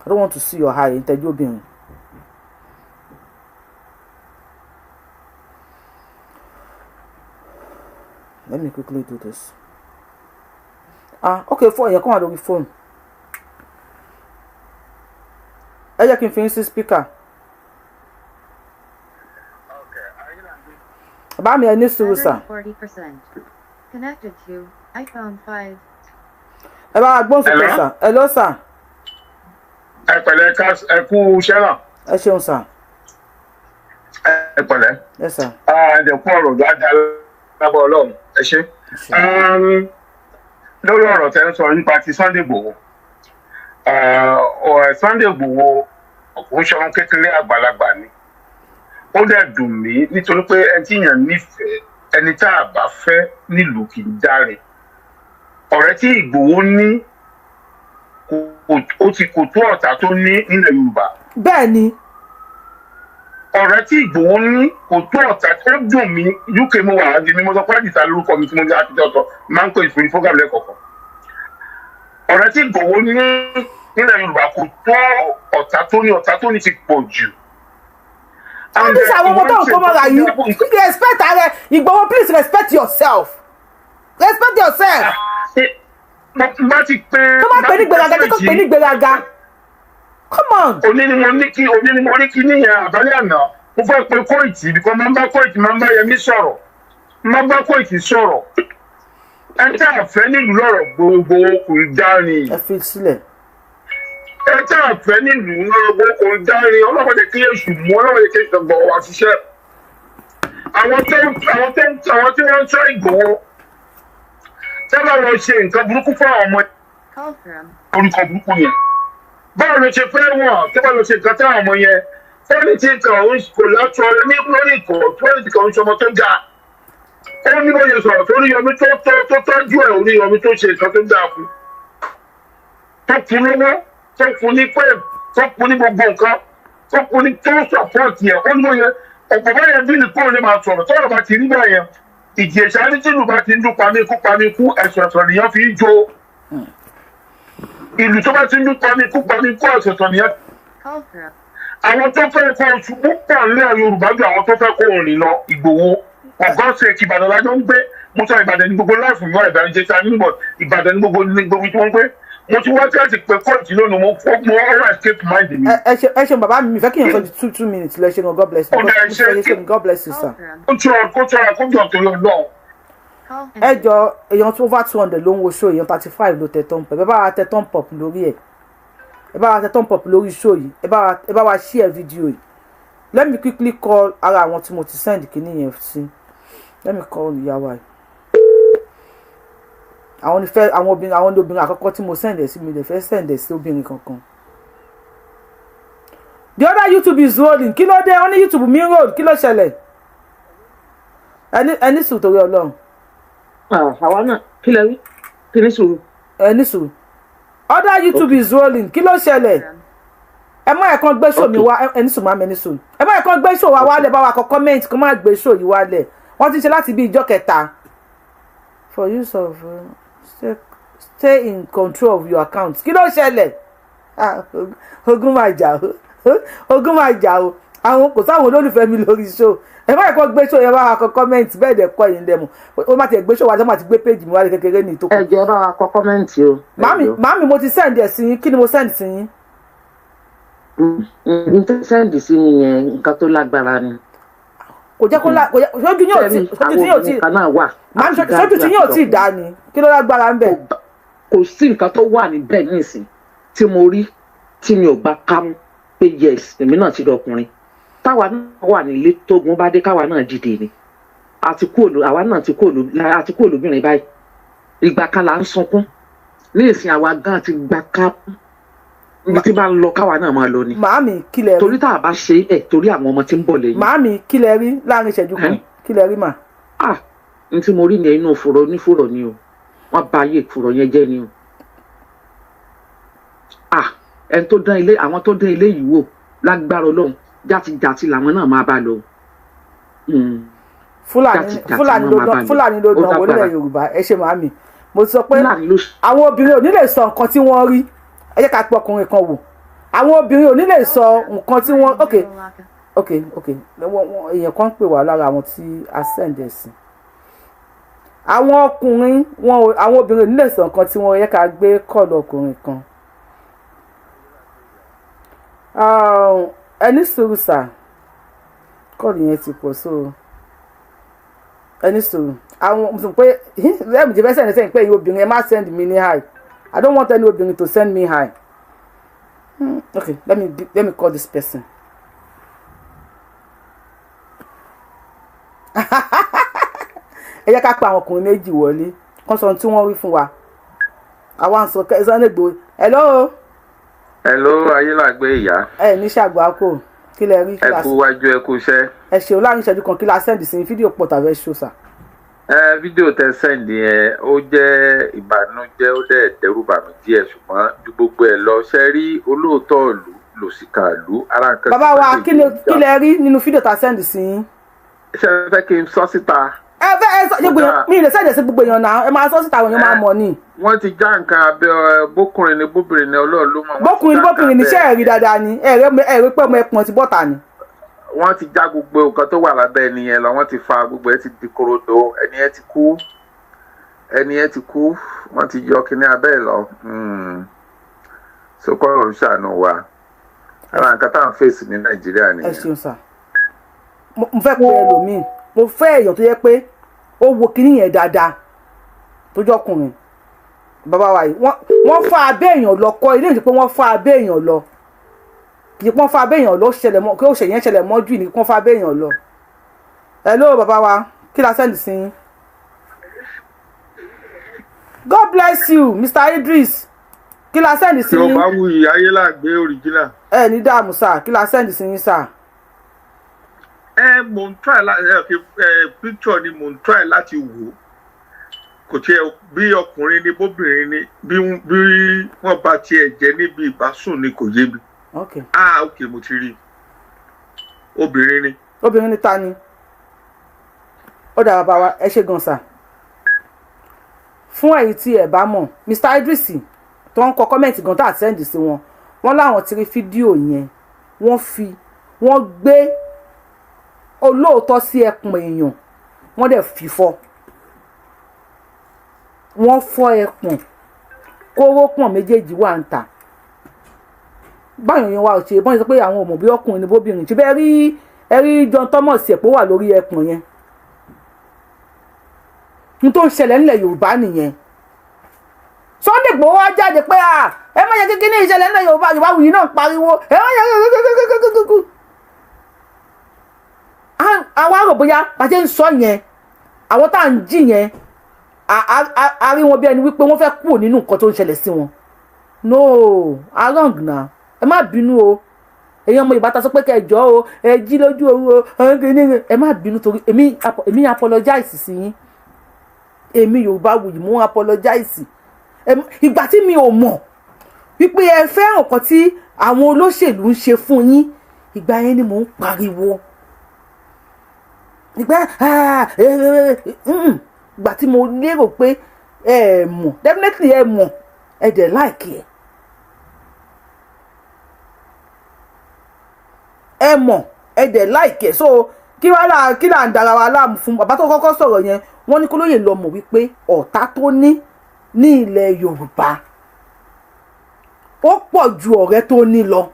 I don't want to see your hi, ẹ̀ńtẹ́jọ́ obìnrin. Let me quickly do this. Ah, okay, fún èèyàn kan wà lórí fóònù. Ẹ jẹ́ kí n fi yín sí speaker. Bàbá mi, ẹ ní sùúrù sà. 40%. Connected to iPhone 5. Ẹ bá wa gbóhùn sókè. Hello? Sir, hello sir. Ẹ pẹ̀lẹ́, ká ẹ kú iṣẹ́ náà. Ẹ ṣeun sir. Ẹ pẹ̀lẹ́. Yes sir. Ẹ kú ọ̀rọ̀ dáadáa lábọ́ Ọlọ́run, ẹ ṣé. Lórí ọ̀rọ̀ tẹ́ ń sọ nípa ti Sunday Igboho, ọ̀rọ̀ Sunday Igboho kò ń ṣọmọ kékeré, àgbàlagbà ni. Ó dẹ̀ dùn mí nítorí pé ẹni tí èèyàn nífẹ̀ẹ́, ẹni tá a bá fẹ́ nílùú kì í dáre. Ọ̀rẹ́ tí Ìgbòho ní ó ti kò tó ọ̀tá tó ní nílẹ̀ Yorùbá. Bẹ́ẹ̀ ni. Ọ̀rẹ́ tí Ìgbòho ní kò tó ọ̀tá. Ó dùn mí. UK mo wà á di mímọ́ sọ pé àdìsá lórúkọ mi tí mo ní àtijọ́ sọ máa ń pè ìfúnni program lẹ́kọ̀ọ̀kan. Ọ̀rẹ́ tí Ìgbòho ní nílẹ̀ Yorùbá kò tó ọ̀tá tó ní. Ọ̀tá tó ní ti pọ̀ jù. All this àwọn ọmọ tó ń kó mọ́ra yìí, respect ara ẹ. Ìgbòho, please respect yourself, respect yourself. Bá ti pé Tó bá pè ní gbéraga, jẹ́ kó pè ní gbéraga. Come on. Òní ni mo ní kí níyẹn àbálẹ̀ àná. Mo fẹ́ pe Kóìtì bíkọ́ máa ń bá Kóìtì, máa ń bá Yẹmí sọ̀rọ̀, máa ń bá Kóìtì sọ̀rọ̀. Ẹ tá a fẹ́ nílùú lọ́rọ̀ gbogbo kò dání. Ẹ fi sílẹ̀. Ẹ tá a fẹ́ nílùú lọ́rọ̀ gbogbo kò dání. Ọlọ́mọdé kí èṣù mú, ọlọ́mọdé kí èṣù gbọ̀ wá ṣiṣẹ́. Àwọn tí wọ́n ń sọ Ìgbòho sábà lọ ṣe nǹkan burúkú fún àwọn ọmọ orúkọ burúkú yẹn, báwo ló ṣe fẹ́ wọ̀n tó bá lọ ṣe nǹkan táwọn ọmọ yẹn fẹ́ni tí nǹkan òun kò látọ̀ ní lórí ìkọ̀ fẹ́ni tí kò ń ṣọmọ tó ga? Ó ní bóyá sọ̀rọ̀ tó Oríyọmí tó tọ́jú ẹ̀, Oríyọmí tó ṣe nǹkan tó dáa fún, tó fún lọ́wọ́, tó fún ní pẹ́, tó fún ní gbogbo nǹkan, tó fún ní, tó support yẹn. Ó ní bóyá ọ̀pọ̀ báyẹn bí nìkan lè máa sọ̀rọ̀ tọ́rọ̀ bá ti rí báyẹn. Ìjẹ̀ṣà ní tìlù bá ti ń dún pamíkú pamíkú, ẹ̀sọ̀ ẹ̀sọ̀ nìyẹn fi ń jó ìlú. Tó bá ti ń dún pamíkú pamíkú, ẹ̀sọ̀ ẹ̀sọ̀ nìyẹn. Àwọn tó fẹ́ kó oṣù púpọ̀ nílẹ̀ Yorùbá ju àwọn tó fẹ́ kó òrìn lọ. Ìgbòho, for God's sake, Ìbàdàn lájọ ń gbé. Mo sọ Ìbàdàn ní gbogbo láìfù mi wá, Ìbàdàn jẹta níbọ̀, Ìbàdàn ní gbogbo tí wọ́n ń gbé. Mo ti wá tí pé kóòtù lónìí, mo mo ọ̀rọ̀ escape mind mi. Ẹ ṣeun bàbá mi. Mi fẹ́ kí èèyàn sọ ju two two minutes lọ. Ẹ ṣeun, God bless you. Ó dà, ẹ ṣé. Ẹ ṣeun, God bless you sir. Ó tún ọ kó tọ́ra kó jọ torí Ọlọ́run. Ẹ jọ, èèyàn tó over 200 ló ń wo show, èèyàn 35 ló tẹ thumb up. Ẹ bá wa tẹ thumb up lórí ẹ. Ẹ bá wa tẹ thumb up lórí show yìí. Ẹ bá wa share video yìí. Let me quickly call ara àwọn tí mo ti send kíní yẹn sí. Let me call ìyàwó ẹ. Àwọn onífẹ́, àwọn obìnrin, àwọn obìnrin àkọ́kọ́ tí mo send ẹ̀ sí, mi lè fẹ́ send ẹ̀ sí obìnrin kankan. The other YouTube is rolling. Kí ló dé? Wọ́n ní YouTube mi ń roll. Kí ló ṣẹlẹ̀? Ẹni sùn torí Ọlọ́run. Àwa náà kí lẹ rí kí ní sùúrù. Ẹni sùn. Other YouTube is rolling. Kí ló ṣẹlẹ̀? Ẹ má ẹ̀kan gbé show mi wá. Ẹni sùn máa mẹni sùn. Ẹ má ẹ̀kan gbé show wa wálẹ̀. Bá wa kọ comment kó má gbé show yìí wálẹ̀. Wọ́n ti ṣe láti bí ìjọ kẹta. For use of stay in control of your account. Kí ló ṣẹlẹ̀? Ah, ogun máa jà o, ogun máa jà o. Àwọn kò sáwọn olólùfẹ́ mi lórí show. Ẹ má ẹ̀kan gbé show yẹn, bá wa kọ comment. Bẹ́ẹ̀ dẹ̀ kọ́ yín lẹ́mu. Ó má tiẹ̀ gbé show wa tó má ti gbé page mi wálé kékeré ní ìtókù. Ẹ jẹ́ bá wa kọ comment o. Màámi, màámi, mo ti send ẹ̀ sí yín. Kí ni mo send sí yín? N tẹ́ send sí mi yẹn, nǹkan tó lágbára ni. Kò jẹ́ kó lá, kò jẹ́ sójú yín ò tí, sójú tí yín ò tí Àwọn obìnrin kan náà wà. Màámi, sójú tí yín ò tí dá ni. Kí ló lágbára ń bẹ̀? Kò sí nǹkan tó wà níbẹ̀ nísìn tí mo rí tí mi ò bá kámú pé yes, èmi náà ti dọkùnrin. Táwa náà wà nílé, tógun bá dé, káwa náà dìde ni. Àti kúrò, àwa náà ti kúrò, àti kúrò lóbìnrin báyìí. Ìgbà kan là ń sunkún, ní ìsìn àwa gan ti gba kámú. Ibi tí bá ń lọ, káwa náà máa lọ ni. Màámi, kí lẹ rí? Torí tá a bá ṣe é, torí àwọn ọmọ tí ń bọ̀ lẹ́yìn. Màámi, kí lẹ rí láàrin ìṣẹ́jú kan? Kí lẹ rí mà? Ah, n tí mo rí ní inú fùrọ̀ onífùrọ̀ ni o. Wọ́n bà ayé fùrọ̀ yẹn jẹ́ ni o. Ah, ẹni tó dán ilé, àwọn tó dán ilé yìí wò, lágbára Ọlọ́run, játijàti làwọn náà máa bá lọ. Fúlàní. Játijàti Fúlàní náà ló máa bá dán lọ. Fúlàní ló Ó dán wọlé. lágbára. Yorùbá, ẹ ṣe màámi. Mo ti sọ pé Fúlàní ló àwọn obìnrin ò ní lè sọ nǹkan tí wọ́n rí. Ẹ jẹ́ ká pe ọkùnrin kan wò. Àwọn obìnrin ò ní lè sọ nǹkan tí wọ́n. Ok, èèyàn kan ń pè wá lára àwọn tí a send ẹ̀ sí. Àwọn ọkùnrin wọn ò, àwọn obìnrin ò ní lè sọ nǹkan tí wọ́n yẹ. Ká gbé call ọkùnrin kan. Ẹ ní sùúrù sà, call yẹn ti pọ̀, so ẹ ní sùúrù. Àwọn mo sọ pé lẹ́mìí tí fẹ́ send sẹ́yìn pé ẹ̀yin obìnrin, ẹ má send mi ní hi. I don't want any obìnrin to send me hi. Okay, let me call this person. Ẹ jẹ́ ká pa àwọn ọkùnrin méjì wọlé kán sọ ohun tí wọ́n rí fún wa. Àwa ń sọ Sunday Igboho. Hello. Hello, Ayélàgbé ìyá. Ẹ ní ṣàgbákò, kí lẹ rí? Ẹ kú wájú, ẹ kú iṣẹ́. Ẹ ṣeun. Láàrin ìṣẹ́jú kan, kí la send sí fídíò pọ̀ tàbí ẹ ṣó sà? Ẹ fídíò tẹ send yẹn, ó jẹ́ ìbànújẹ́, ó dẹ̀ dẹ́rù bà mí díẹ̀, ṣùgbọ́n ju gbogbo ẹ̀ lọ, ṣe rí olóòótọ́ ìlú lòsìkà ìlú ara nǹkan. Bàbá wa, kí lẹ rí nínú fídíò tá send sí yín? Ṣé ẹ fẹ́ kí n sọ síta? Ẹ fẹ́ ẹ sọ gbogbo èèyàn, mi lè send sí gbogbo èèyàn náà, ẹ máa sọ síta, àwọn èèyàn máa mọ̀ ni. Wọ́n ti já nǹkan abẹ́ bókùnrin ni bóbìnrin ni, Ọlọ́run ló mọ̀. Bókùnrin ni bóbìnrin ni, ṣé ẹ rí dáadáa ni? Ẹ rí pé ọmọ ẹpọ̀n ti bọ́ta ni. Wọ́n ti já gbogbo nǹkan tó wà lábẹ́ ẹni yẹn lọ, wọ́n ti fa gbogbo ẹ, ti di korodo, ẹni yẹn ti kú, ẹni yẹn ti kú, wọ́n ti yọ kíní abẹ́ ẹ̀ lọ. So kọ́ ń ṣàánú wa, ara nǹkan tá à ń fèsì ní Nàìjíríà nìyẹn. Ẹ ṣeun sà. Mo fẹ́ pe ẹlòmíì, mo fẹ́ èèyàn tó yẹ pé ó wo kíní yẹn dáadáa tó jọkùnrin. Bàbá wa yìí, wọ́n fa abẹ́ èèyàn lọ kọ́ ilé ìjọ pé wọ́n fa abẹ́ èèyàn lọ, kì í pọ́n fa abẹ́ èèyàn lọ ṣẹlẹ̀ mọ́ kí ó ṣẹ̀yẹ́ ṣẹlẹ̀ mọ́jú ní pọ́n fa abẹ́ èèyàn lọ. Hello, bàbá wa, kí la send sí yín? God bless you, Mr. Idris, kí la send sí yín? Yorùbá wuyì, Ayélàgbé original. Ẹ ní dààmú sà, kí la send sí yín sà? Ẹ mò ń try láti ẹ picture ni mò ń try láti wò, kò tiẹ̀ bí ọkùnrin ni bóbìnrin ni, bí wọ́n bá tiẹ̀ jẹ́ níbi ìbásùn ni, kò yé mi. Okay. Ah, ok, mo ti rí i, obìnrin ni. Obìnrin ni ta ni? Ó dà, bàbá wa, ẹ ṣe gan sà. Fún ẹ̀yin tí ẹ bá mọ̀, Mr. Idris tó ń kọ comment gan tá à send sí wọn, wọ́n láwọn ti rí fídíò yẹn, wọ́n fi wọ́n gbé olóòótọ́ sí ẹkùn èèyàn, wọ́n dẹ̀ fífọ́, wọ́n fọ́ ẹpọ̀n, kórópọ̀n méjèèjì wà ń tà báyọ̀ yẹn wá ò ṣe bọ́n ṣe pé àwọn ò mọ̀ bí ọkùnrin ni bóbìnrin ṣe bẹ́ẹ̀ rí. Ẹ rí John Thomas ẹ̀pọ̀ wà lórí ẹpọ̀n yẹn. Ní tó ń ṣẹlẹ̀ ńlẹ̀ Yorùbá nìyẹn. Sunday Igboho wá jáde pé à ẹ má yẹ kékeré ní ìṣẹ̀lẹ̀ ńlẹ̀ Yorùbá. Yorùbá wuyì náà pariwo, ẹ má yẹ kékeré. Àwa rò bóyá bá ṣe ń sọ yẹn, àwọn tá à ń jí yẹn, a rí wọn bí ẹni wípé wọ́n fẹ́ kúrò nínú nǹkan tó ń ṣẹlẹ̀ sí wọn. No, a wrong na. Ẹ má bínú o, èyàn ọmọ Yorùbá ta sọ pé kẹjọ o, ẹ jí lójú oru o, ẹ má bínú, torí èmi apologize sí yín. Èmi Yorùbá wuyì, mú apologize. Ìgbà tí mi ò mọ̀ wípé ẹ fẹ́ràn kan tí àwọn olóṣèlú ń ṣe fún yín, ìgbà yẹn ni mò ń pariwo. Ìgbà tí mo lérò pé ẹ mọ̀, definitely ẹ mọ̀, ẹ dẹ̀ like ẹ. Ẹ mọ̀, ẹ dẹ̀ like ẹ, so kí wàá là kí là ń dara wa láàmú fún? Bàbá tó kọ́kọ́ sọ̀rọ̀ yẹn, wọ́n ní kó lóye lọ mọ̀ wípé ọ̀tá tó ní ní ilẹ̀ Yorùbá ó pọ̀ ju ọ̀rẹ́ tó ní lọ.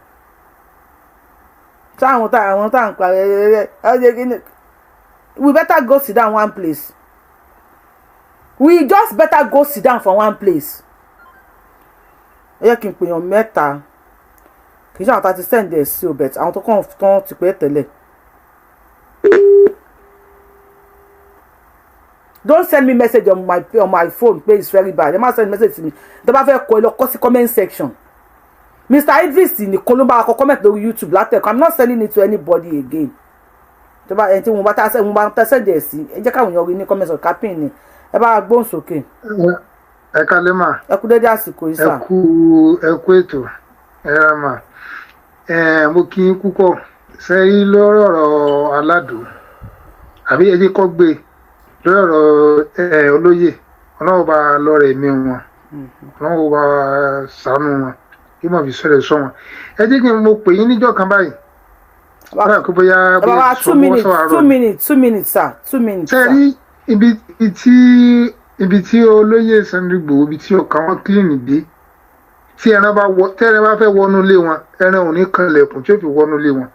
Táwọn táwọn táwọn parẹ́ ẹ ẹ ẹ, we better go sit down one place. We just better go sit down for one place. Ẹ yẹ kí n pèèyàn mẹ́ta, kì í ṣe àwọn tá a ti send ẹ̀ sí o, but àwọn tó kàn tán ti pẹ́ tẹ́lẹ̀. Don't send me message on my phone pé it's very bad. Ẹ má send message to me. Tó bá fẹ́ kọ, ẹ lọ kọ sí comment section. Mr. Idris nìkan ló bá kọ comment lórí YouTube látẹ̀kọ́. I'm not sending it to anybody again. Tó bá ẹni tí mo bá tá mo bá tẹ́ send ẹ̀ sí, ẹ jẹ́ káwọn èèyàn rí ní comment section. Capin ni ẹ bá gbóhùn sókè. Ẹ kálẹ́ mà. Ẹ kú dédé àsìkò yìí sà. Ẹ kú ètò, ẹ ra mà. Ẹ mo kí n púpọ̀ sẹ́yìn lórí ọ̀rọ̀ aládùn àbí ẹ jẹ́ kọ́ gbé lórí ọ̀rọ̀ ẹ olóyè. Ọlọ́run bá lọ́rẹ̀ ẹ̀mí wọn, Ọlọ́run bá ṣàánú wọn, kí mọ̀ fi sọ̀rọ̀ sọ wọn. Ẹ jẹ́ kí n mo pè yín níjọ́ kan báyìí. Bóyá kó bóyá Bàbá, 2 minutes, 2 minutes, 2 minutes sir, 2 minutes. Ṣe rí ibi tí olóyè Sunday Igboho, ibi tí ọkàn wọn clean dé, tí ẹran bá wọ, tí ẹran bá fẹ́ wọnú ilé wọn, ẹran ò ní kanlẹ̀kùn tí ó fi wọnú ilé wọn.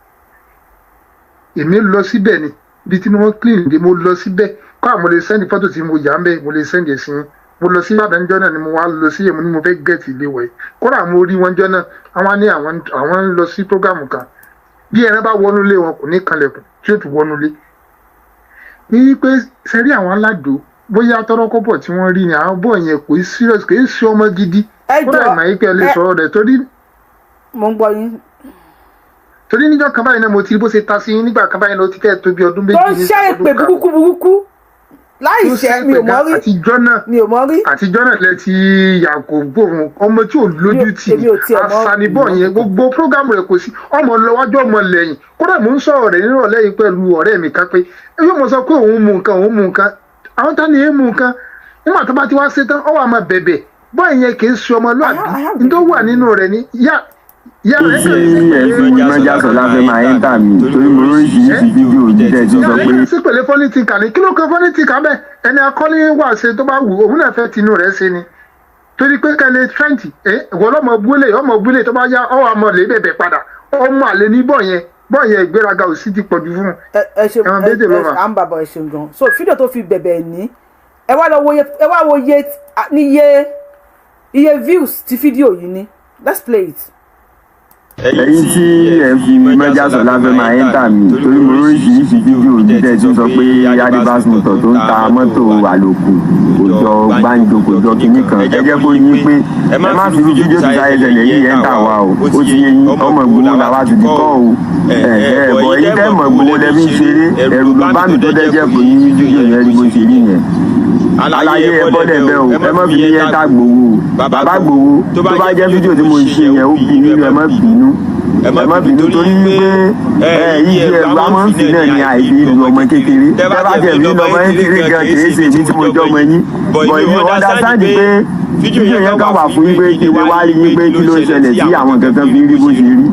Èmi lọ síbẹ̀ ni, ibi tí wọ́n clean dé, mo lọ síbẹ̀ kọ́. Àwọn mo lè send fọ́tò tí mo yà ń bẹ̀, mo lè send ẹ̀ sí. Mo lọ sí Ìbàdàn jọ náà ni mo wá lọ sí èmi ni mo fẹ́ get ilé wẹ̀. Kódà mo rí wọn jọ náà, àwọn ní àwọn ń lọ sí program kan. Bí ẹran bá wọnú ilé wọn, kò ní kanlẹ̀kùn tí ó tún wọnú ilé. Ní pé sẹ́rí àwọn aládùn, bóyá tọ́rọ́kọ́bọ̀ tí wọ́n rí ni àwọn bọ̀ yẹn, kò í serious, kò í ṣe ọmọ gidi. Ẹ Kódà jọ ìmọ̀ yìí pé ẹ lè sọ̀rọ̀ rẹ̀ torí Mo ń gbọ́ yín. Torí níjọ́ kan báyìí náà, mo ti rí bó ṣe ta sí yín nígbà kan báyìí náà, ó ti fẹ́ tó bí ọdún Tó 2 ń ní ṣẹ́ ọdún èpè kan. burúkú burúkú láì Tó ṣẹ́ ṣe mi ò pé mọ̀ rí. Àtijọ́ náà Mi ò mọ̀ rí. Àtijọ́ náà lẹ ti yàgò gbóhùn ọmọ tí ò lójú tì. Èmi ò tiẹ̀ mọ̀. Àṣàníbọ̀ yẹn, gbogbo program rẹ̀, kò sí ọmọ lọ́wájú ọmọ lẹ́yìn. Kódà mò ń sọ̀rọ̀ rẹ̀ nírọ̀lẹ́ yìí pẹ̀lú ọ̀rẹ́ mi kan pé yóò mọ̀ sọ pé òun mú nǹkan, òun mú nǹkan, àwọn tani yẹn mú nǹkan. Nígbà tó bá ti wá ṣe tán, ọ wà máa bẹ̀bẹ̀ bọ́. Ìyẹn kì í ṣe ọmọlúàbí. I have Ní tó wà nínú rẹ̀ ni yá yá rẹ̀ Tí kàn sí ẹ fi mọ́jà sọ̀lá fẹ́ máa enter mi, torí mo lóríṣiríṣi fídíò jíjẹ́ tí ó sọ pé sí pẹ̀lẹ́ funny thinker ni. Kí ló kan funny thinker bẹ́ẹ̀? Ẹni akọ́lé wà ṣe tó bá wù òun náà fẹ́ tinú rẹ̀ ṣe ni, torí pé kẹ́lẹ́ trend ẹ ìwọ lọ́mọ búlé, ọmọ búlé tó bá yá, ọ wà mọ̀ lé bẹ̀bẹ̀ padà. Ọmọ àlè ní bọ̀ yẹn, bọ̀ yẹn, ìgbéraga ò sí ti pọ̀jù fún un. Ẹ ṣe Ẹ̀wọ̀n ẹ bẹ́ẹ̀ ẹ ló mà. À ń bàbọ̀. Ẹ ṣeun gan. So fídíò tó fi bẹ̀bẹ̀ ní, ẹ wá lọ wo iye, ẹ wá wo iye níye iye views tí fídíò yìí ní. Let's play it. Ẹ̀yin tí ẹ fi mọ́jà sọ̀lá fẹ́ máa enter mi, torí mo lóríṣiríṣi fídíò jíjẹ́ tí ó sọ pé Adébás Motor tó ń ta mọ́tò àlòkù kò jọ gbáǹjo, kò jọ kinní kan. Ẹ jẹ́ kó yín pé ẹ má fi irú fídíò tí sáyé ṣẹlẹ̀ yìí enter wa o. Ó ti yé yín, ọmọ Ìgbòho làwa ti di kọ́ o. Ẹ ẹ bọ̀, ẹ̀yin tẹ́ mọ̀ Ìgbòho lẹ fi ń ṣeré. Ẹ̀rù ló bá mi tó dẹ́jẹ́ kò ní fídíò yẹn rí bó ṣe rí yẹn. Àlàyé ẹ bọ́lẹ̀ bẹ́ẹ̀ o, ẹ má fi ní enter Gbòho. Bàbá Gbòho, tó bá jẹ́ fídíò tí mo ṣe yẹn ó bí nínú, ẹ má bínú, ẹ má bínú, torí pé ẹ yíyí ẹgbàá máa ń fi náà ní àìfi ìlú ọmọ kékeré. Tẹ́ bá jẹ́ mi lọ́mọ kékeré gan, kìí ṣe èmi tí mo jọ́ ọmọ yín bọ̀. Èmi understand pé fídíò yẹn kàn wà fún yín pé kí lè wá rí yín pé kí ló ń ṣẹlẹ̀ tí àwọn kankan fi ń rí bó ṣe rí.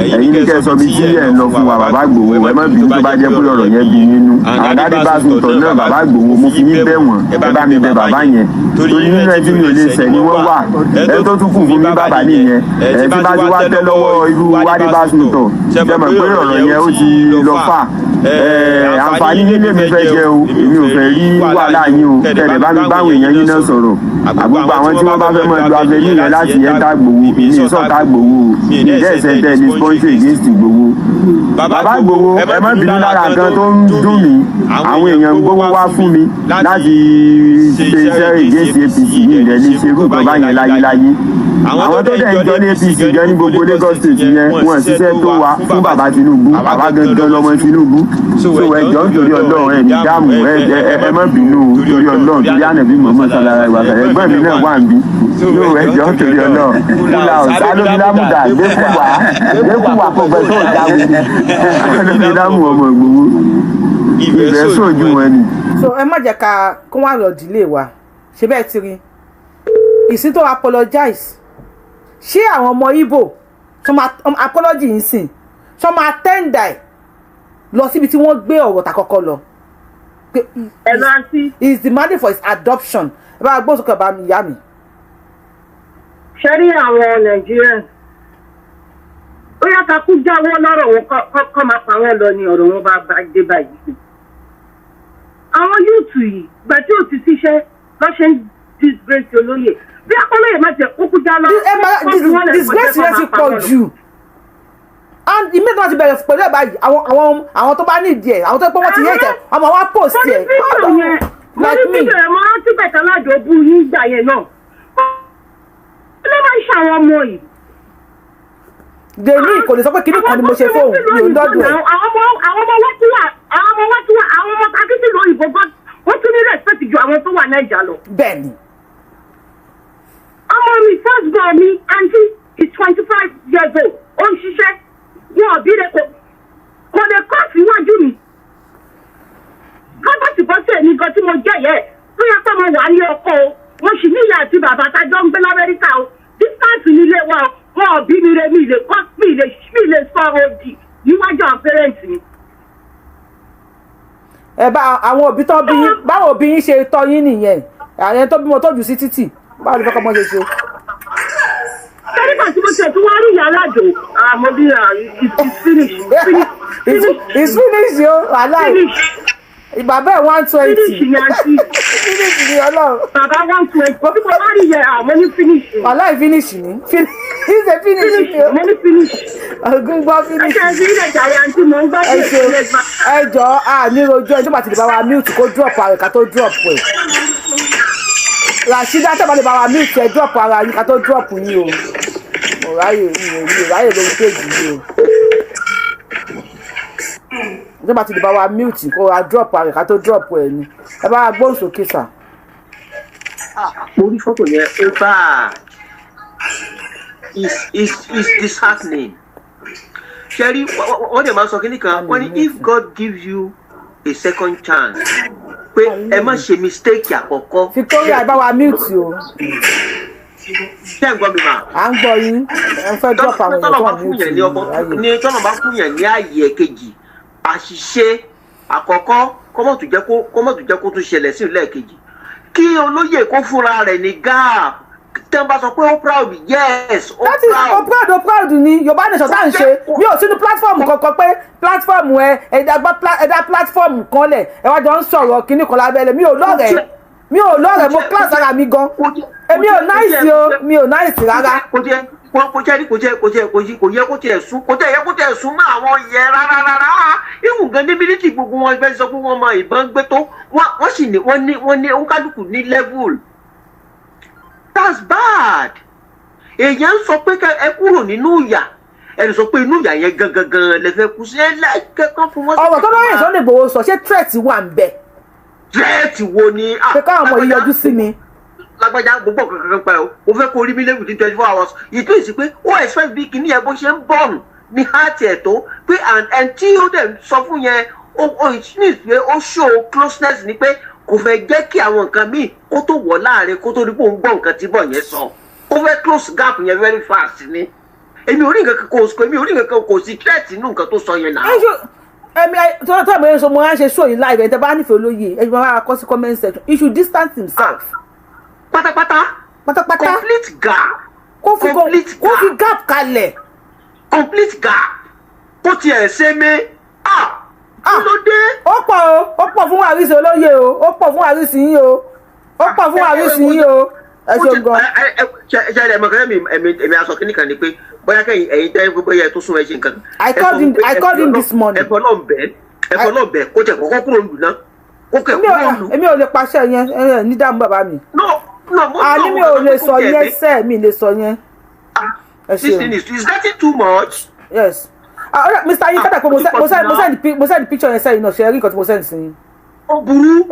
Ẹ̀yin ní kẹ́ sọ bí tí ẹ̀ ń lọ fún wa. Bàbá Ìgbòho, ẹ má bínú tó bá jẹ́ pé ọ̀rọ̀ yẹn bí nínú. Àdáde bá sùn tọ̀ náà, bàbá Ìgbòho, mo fi yín bẹ̀ wọ́n, ẹ bá mi bẹ̀ bàbá yẹn, torí nínú ẹ tí mi ò lè ṣẹ̀ ni wọ́n wà. Ẹ tó tún kù fún mi bàbá nìyẹn. Ẹ tí bá ti wá tẹ́ lọ́wọ́ irú wádé bá sùn tọ̀, ṣe mọ̀ pé ọ̀rọ̀ yẹn ó ti lọ fà. Àǹfààní nílé mi fẹ́ jẹ o, èmi ò fẹ́ rí wàhálà yín o. Kẹ̀lẹ̀ bá mi báwọn èèyàn yín náà sọ̀rọ̀, àgbogbo àwọn tí wọ́n bá fẹ́ mọ̀ lu avenue yẹn láti enter Ìgbòho. Mi ì sọ̀tà Ìgbòho, mi ì dẹ́ ẹ̀sẹ̀ tẹ́ ní sponsor against Ìgbòho. Bàbá Ìgbòho, ẹ má bínú. Lára nǹkan tó ń dùn mí, àwọn èèyàn ń gbówó wá fún mi láti ṣe iṣẹ́ against APC. Ní ìrẹ́ ní ṣerú nǹkan báyẹn láyéláyé. Àwọn tó dẹ̀ ń jọ ní APC gan ní gbogbo Lagos State yẹn, wọ́n ṣiṣẹ́ tó wa fún bàbá Tinubu. Bàbá gangan lọmọ Tinubu. So ẹ jọ̀ọ́, nítorí Ọlọ́run, ẹ ní dáàmú, ẹ má bínú, torí Ọlọ́run, torí ànàbí mọ̀mọ́ sálárà ìwà ẹgbẹ́ mi náà wà ń bí yóò. Ẹ jọ̀ọ́, torí Ọlọ́run, kúlà ọ̀sá lómi lámùdà gbẹ́kùwà gbẹ́kùwà kò gbẹ tó jáwé lómi lámù ọmọ Ìgbòho ìfẹ́ sójú wọn ni. So ẹ má jẹ́ ká kó wá lọ dílé wa ṣe bẹ́ẹ̀ ti rí ìsín tó apologize. Ṣé àwọn ọmọ Ìgbò tó máa apology yìí sìn, tó máa tender ẹ̀ lọ síbi tí wọ́n gbé ọ̀rọ̀ tà kọ́kọ́ lọ pé he is demanding for his adoption? Ẹ bá gbóhùn sókè, bá mi ìyá mi. Ṣe rí àwọn Nigerians, ó yá ká kú jáwọ́ lọ́rọ̀ wọn, kọ́ máa pa wọ́n lọ ní ọ̀rọ̀ wọn bá dé báyìí. Àwọn youth yìí, gbà tí ò ti ṣiṣẹ́ lọ́ ṣe ń disgrace olóyè, bí akọ́lóyè má jẹ́ kókú já lọ. Ẹ máa disgrace yẹn ti pọ̀ jù, and ìmí tó ti bẹ̀rẹ̀ pẹ̀lú ẹ̀ báyìí, àwọn tó bá ní ìdí ẹ̀, àwọn tó pé wọ́n ti yé ìtẹ̀, àwọn wá post ẹ̀. Mo ní fídíò yẹn, mo rántí bẹ̀tẹ̀ lájọ bú yín gbà yẹn náà. Kí ló máa ń ṣe àwọn ọmọ yìí? Dèmí kò lè sọ pé kíní kan ni mo ṣe fóun, mi ò dọ́dọ̀ ẹ̀. Àwọn ọmọ wọn tún wà, àwọn ọmọ wọn tún wà, àwọn ọmọ akíntì lóyìnbó gan, wọ́n tún ní respect ju àwọn tó wà Naija lọ. Bẹ́ẹ̀ni. Ọmọ mi, first born mi, aunty is 25 years old, ó ń ṣiṣẹ́. Wọn ò bí rẹ, kò lè kọ́ síwájú mi. Kábọ̀tì bọ́sẹ̀ mi gan tí mo jẹ́ yẹ tó yẹ pé mo wà ní ọkọ o, mo sì ní ìyá àti bàbá tájọ́ ń gbé l'Amẹ́ríkà o, distance nílé wa o. Wọn ò bí mi re, mi lè kọ́, mi lè sọ òdì níwájú àwọn parents mi. Ẹ bá àwọn òbí tó bí yín, báwọn òbí yín ṣe tọ́ yín nìyẹn. Àwọn tó bímọ tó jù sí títì, báwo ni fọkàn mọ́ ṣe ṣe? Sẹ́ríkà tí mo ṣe tún wá rí ìyá alájò, àmọ́ bí it's finish, finish. It's finish yo, wàhálà bàbá ẹ̀ 120. Finish ni, àǹtí. Finish ni Ọlọ́run. Bàbá 120 tí mo bá rí yẹ àmọ́ ní finish. Wàláì, finish ni. Ṣe finish ni o. Mo ní finish. Ogun gbọ́, finish. Ẹ ṣe fi ilẹ̀ jàre, àǹtí, mò ń gbọ́. Ẹ ṣe, ẹ jọ, a ní rojú ẹ tó bá ti lè bá wa mute, kó drop ara ká tó drop ẹ. Rashida, tó bá lè bá wa mute, ẹ drop ara yín ká tó drop yín o. Mo ráyè, mi ò ráyè lórí page yìí o. Tó bá ti lè bá wa mute, kó wa drop ara ká tó drop ẹ ni. Ẹ bá wa gbóhùn sókè, sà. Mo rí fọ́tò yẹn, ó bad, is disheartening. Ṣẹ́rí, wọ́n dẹ̀ máa sọ kínní kan, wọ́n ní if God gives you a second chance, pé ẹ má ṣe mistake àkọ́kọ́. Victoria, ẹ bá wa mute o. Ṣé ẹ ń gbọ́ mi mà? À ń gbọ́ yín. Ẹ fẹ́ drop àwọn èèyàn tọ́lọ̀ tó bá wà fún mute yẹn ní ọkọ ráyè. Ní tọ́lọ̀ bá fún yẹn ní ààyè kejì, àṣìṣe àkọ́kọ́ kọ́mọ̀tò jẹ́ kó tún ṣẹlẹ̀ sí lẹ́ẹ̀kejì. Kí olóyè kó fúnra rẹ̀ ní gap. Tẹ́ ń bá sọ pé ó proud, yes, ó That is proud. O proud, o proud ni. Yorùbá Nation tá à ń ṣe, mi ò sínú platform kankan pé platform ẹ ẹ̀dá gbọ́ ẹ̀dá platform kan lẹ̀, ẹ wá jọ ń sọ̀rọ̀ kinní kan lábẹ́lẹ̀. Mi ò lọ́rẹ̀ẹ́, mi ò lọ́rẹ̀ẹ́. Mo class ara mi gan. Èmi ò nice o, mi ò nice rárá. Kò tiẹ̀ kò yẹ kó tiẹ̀ sún, kò tiẹ̀ yẹ kó tiẹ̀ sún mọ́ àwọn yẹn rárá rárá. Ìwù gan ní military, gbogbo wọn ẹgbẹ́ sọ pé wọ́n mọ ìbọn gbé tó, wọ́n sì ní wọ́n ní oníkálukú ní level. That's bad. Èèyàn ń sọ pé ẹ kúrò nínú ìyà, ẹni sọ pé inú ìyà yẹn gangan gan lẹ fẹ́ kú sí, ẹ lẹ́ẹ̀kẹ́kọ̀ọ́ fún wọn. Ọ̀rọ̀ tó lóye Sunday Igboho sọ, ṣé threat wà ń bẹ̀? Threat wo ni? Pé káwọn ọmọ yìí yọjú sí mi. Lágbájá, gbogbo nǹkan kan pa ẹ o, mo fẹ́ kó rí mi lẹ́wùdí 24 hours. Ìtú ìsìn pé ó expect bí kinní yẹn bó ṣe ń bọ̀nù ní heart ẹ̀ tó pé and tí ó dẹ̀ sọ fún yẹn, ó it means pé ó show closeness ni, pé kò fẹ́ jẹ́ kí àwọn nǹkan míì kó tó wọ̀ láàrin kó tó rí pé òun gbọ́ nǹkan tí bọ̀ yẹn sọ. Ó fẹ́ close gap yẹn very fast ni. Èmi ò rí nǹkan kan, kò èmi ò rí nǹkan kan, kò sí threat nínú nǹkan tó sọ yẹn náà. Ẹ ṣe ẹmi tó ẹmi sọ, mo máa ń ṣe show yìí live. Ẹ tẹ bá nífẹ̀ẹ́ olóye, ẹ máa kọ sí comment section. He should distance himself. Pátápátá. Pátápátá. Complete gap. Kó fi gap kalẹ̀. Complete gap, kó tiẹ̀ ṣe mí, ah, kí ló dé? Ó pọ̀ o, ó pọ̀ fún àrísí olóye o, ó pọ̀ fún àrísí yín o, ó pọ̀ fún àrísí yín o. Ẹ ṣeun gan. Ṣe ṣe ẹ mọ̀ kẹ́mi, èmi aṣọ kínní kan ni pé bóyá kẹ́yìn ẹ̀yin tẹ́ pé bóyá ẹ tó sún ẹ ṣe nǹkan. I called him this morning. Ẹ fọlọ́ bẹ́ẹ̀, ẹ fọlọ́ bẹ́ẹ̀, kó tẹ̀ kọ́kọ́ kúrò lù náà, kó kẹ̀ kúrò lù. Èmi ò lè pàṣẹ yẹn, ẹ ní dààmú bàbá mi. No, no, mo Àní mi ò lè sọ yẹn sẹ́, mi lè sọ yẹn. Ẹ This thing is getting too much. Yes. Ah, alright, Mr. Yin kọ́dà pé mo send the picture yẹn sẹ́yìn náà. Ṣe rí nǹkan tí mo send sí yín? Ó burú.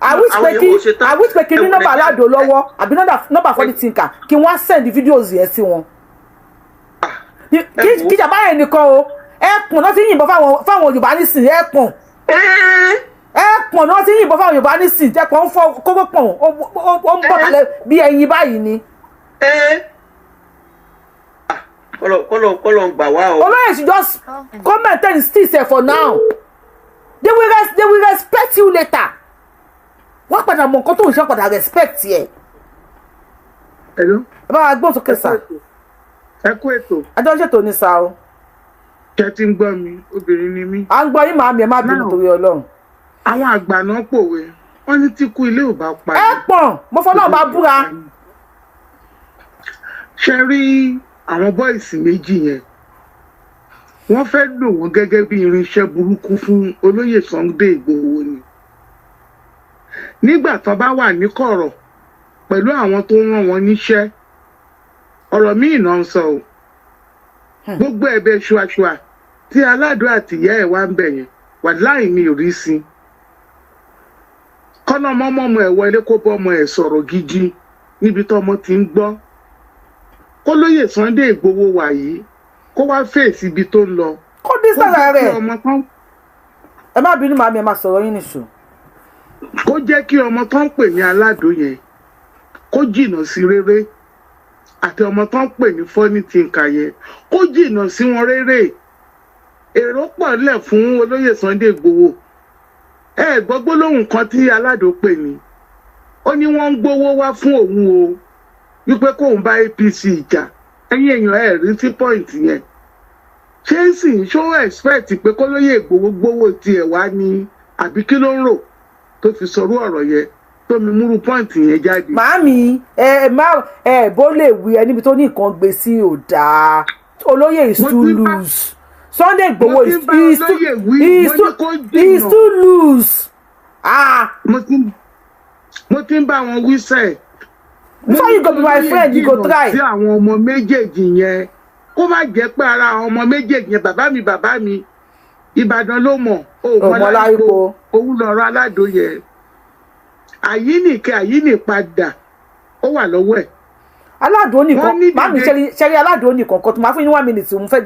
I wish pé kí ní nọ́mbà aládùn lọ́wọ́ àbí nọ́mbà Funny Thinker, kí wọ́n á send videos yẹn sí wọn. Kí ìjàmbá yẹn nìkan o, ẹkùn náà ti yìnbọn fáwọn Yorùbá nísìnyí, ẹkùn ẹkùn náà ti yìnbọn fáwọn Yorùbá nísìnyí, ẹkùn ń fọ kókó pọ̀n, ó ń bọ̀ kalẹ̀ bí ẹyin báyìí ni. Kọ́lọ̀ kọ́lọ̀ kọ́lọ̀ ń gbà wá o. Olóyè should just come maintain still for now. They will respect you later. Wọ́n padà mọ nǹkan tó ń ṣe, padà respect yẹ. Hello. Ẹ bá wa gbóhùn sókè, sà. Ẹ kú ètò. Àjọ ń ṣètò ní sa o. Ṣé tí ń gbọ́ mi? Obìnrin ni mí. À ń gbọ́ yín, màámi, ẹ má bínú torí Ọlọ́run. Àwọn àgbà náà pòwe, wọ́n ní tí kú ilé ò bá pa. Ẹ pọ̀n, mo fọlọ́run bá búra. Ṣe rí àwọn boys méjì yẹn, wọ́n fẹ́ lò wọ́n gẹ́gẹ́ bí irinṣẹ́ burúkú fún olóyè Sunday Ìgbòho ni. Nígbà tó bá wà ní kọ̀rọ̀ pẹ̀lú àwọn tó ń rán wọn níṣẹ́, ọ̀rọ̀ míì náà ń sọ o. Gbogbo ẹ̀bẹ̀ ṣùàṣùà tí aládùn àtìyá ẹ̀ wá ń bẹ̀ yẹn wà láì mi ò rí sí i. Kọ́nà mọ́mọ́mọ́ ẹ̀ wọlé, kó bọ́mọ ẹ̀ sọ̀rọ̀ gidi níbi tọ́mọ ti ń gbọ́. Kó lóye Sunday Ìgbòho wà yìí, kó wá fèsì ibi tó ń lọ. Kó dín sára rẹ̀. Ẹ má bínú, màámi, ẹ má sọ̀rọ̀ yín nìṣó. Kó jẹ́ kí ọmọ tó ń pè ní aládùn yẹn kó jìnnà sí rere, àti ọmọ tó ń pè ní Funny Thinker yẹn kó jìnnà sí wọn rere. Èrò pọ̀ lẹ̀ fún olóyè Sunday Ìgbòho. Ẹ gbọ́ gbólóhùn kan tí aládùn pè ní, ó ní wọ́n ń gbowó wá fún òun o, wípé kóun bá APC jà. Ẹ̀yin èèyàn, ẹ̀ rí sí point yẹn? Ṣé ń sìn ṣó expect pé kólóyè Ìgbòho gbowó tiẹ̀ wá ní? Àbí kí ló ń rò tó fi sọrú ọ̀rọ̀ yẹn, tó mi múrú point yẹn jáde? Màámi, ẹ má ẹ bó lè wí ẹ níbi tó ní nǹkan gbé sí, ò dáa. Olóyè is too loose. Sunday Igboho is too loose. Ah. Mo ti ń bá wọn wí sẹ́ẹ̀. Before you go be my friend, you go try. Sí àwọn ọmọ méjèèjì yẹn, kó má jẹ́ pé ara àwọn ọmọ méjèèjì yẹn, bàbá mi, bàbá mi, Ìbàdàn ló mọ̀ òmọláyípo òun lọ̀rọ̀ Aládò yẹn, àyínìkẹ́ àyínìpadà ó wà lọ́wọ́ ẹ̀. Aládùn nìkan, màmí, ṣẹ́rí aládùn nìkan kan tó máa fún yín ní 1 minute. Mo fẹ́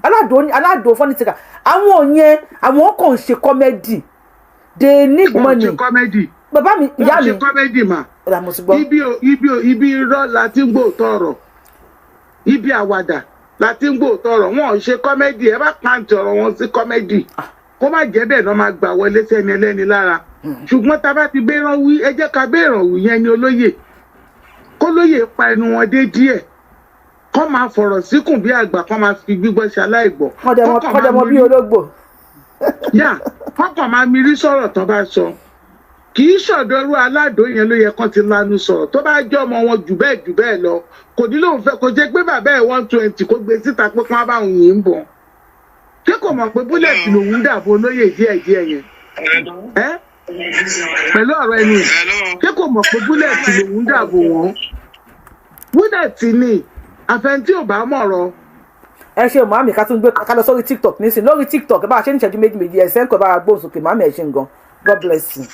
aládùn, aládùn funny thinker. Àwọn yẹn, àwọn kàn ń ṣe comedy. They need money. Wọ́n ṣe comedy. Bàbá mi, ìyá mi. Wọ́n ṣe comedy mà. Ibi irọ́ la ti ń gbóòótọ́ ọ̀rọ̀, ibi àwàdà la ti ń gbóòótọ́ ọ̀rọ̀. Wọn ò ṣe comedy. Ẹ bá pàǹtì ọ̀rọ̀ wọn sí comedy, kó má jẹ́ bẹ́ẹ̀ náà máa gbà wọlé sẹ́ni ẹlẹ́ni lára. Ṣùgbọ́n tá a bá ti bẹ́ẹ̀ràn wí, ẹ jẹ́ ká bẹ́ẹ̀ràn wí yẹn ni olóyè, kólóyè pa ẹnu wọn dé díẹ̀, kọ́ máa fọ̀rọ̀ síkùn bí àgbà, kọ́ máa fi gbígbọ́ ṣe aláìgbọ́. Kọ́dẹ̀mọ bí ológbò. Yà kọ́kàn máa mirí sọ̀rọ̀ tán bá sọ. Kì í ṣọ̀dọ̀rú Aládò yẹn ló yẹ kán ti lanu sọ̀rọ̀. Tó bá jẹ́ ọmọ wọn jù bẹ́ẹ̀ jù bẹ́ẹ̀ lọ, kò ní lóun fẹ́ kò jẹ́ pé bàbá ẹ̀ 120 kó gbé síta pé kí wọ́n bá òun yìí ń bọ̀. Ṣé kò mọ̀ pé bullet lòun dàbò olóyè díẹ̀díẹ̀ yẹn ẹ́ pẹ̀lú ọ̀rọ̀ ẹnu ẹ̀? Ṣé kò mọ̀ pé bullet lòun dàbò wọ́n? Bullet ni, àfẹn tí ò bá mọ̀rọ̀. Ẹ ṣe, màmí. Ká tún gbé ká lọ sórí TikTok nísìn. Lórí TikTok, ẹ bá a ṣe ní ìṣẹ́jú méjì méjì. Ẹ̀sẹ̀ ń kọ́ bá a gbóhùn sókè. Màmí, ẹ ṣe ń gan. God bless you.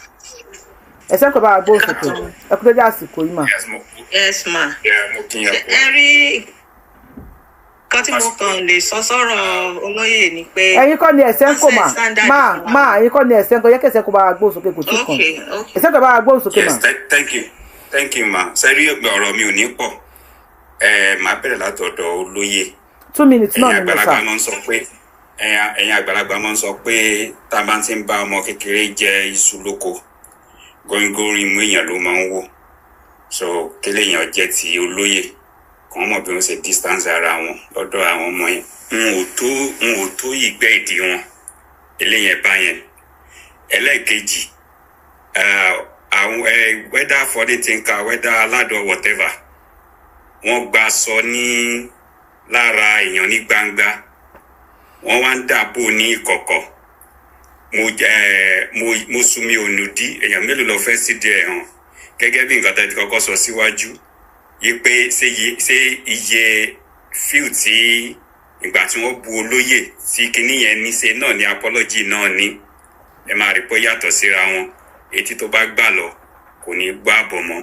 Ẹ̀sẹ̀ ń kọ́ bá a gbóhùn sókè. Ẹ kú dédé àsìkò yìí mà. Yes ma. Ẹ rí nǹkan tí mo kàn lè sọ sọ́rọ̀ olóyè ni pé. Ẹ̀yin kọ́ ni ẹ̀sẹ̀ ń kọ́ mà mà mà. Ẹ̀yin kọ́ ni ẹ̀sẹ̀ ń kọ́. Yẹ kẹsẹ̀ kó bá a gbóhùn sókè, kò tí kàn. Ẹ̀sẹ̀ ń kọ́ bá a gbóhùn sókè mà. Yes, thank you, thank you ma. Sẹ́rí, ọ̀rọ̀ mi ò ní pọ̀. Ẹ máa bẹ̀rẹ̀ látọ̀dọ̀ olóyè. 2 minutes náà ni mo Ẹ̀yin sà. àgbàlagbà máa ń sọ pé ẹ̀yin àgbàlagbà máa ń sọ pé tá a bá ti ń bá ọmọ kékeré jẹ iṣu lóko, góríngórín mú èèyàn ló máa ń wò. So kílẹ̀ èèyàn jẹ́ ti olóyè, kàn mọ̀ bí wọ́n ṣe distance ara wọn lọ́dọ̀ àwọn ọmọ yẹn. N ò tó ìgbẹ́ ìdí wọn eléyẹn báyẹn. Ẹlẹ́ẹ̀kejì, àwọn whether funny thinker, whether aládùn, whatever, wọ́n gba sọ ní lára èèyàn ní gbangba, wọ́n wá ń dàbò ní ìkọ̀kọ̀. Mo jẹ mo sunmi ònùdí èèyàn mélòó lọ fẹ́ sídìí ẹ̀ hàn, gẹ́gẹ́ bí nǹkan tẹ́ ti kọ́kọ́ sọ síwájú yí pé ṣé iye fíù tí ìgbà tí wọ́n bu olóyè tí kinní yẹn ní ṣe náà ní apology náà ní. Ẹ máa rí pé ó yàtọ̀ síra wọn. Etí tó bá gbà lọ kò ní gbọ́ àbọ̀ mọ́.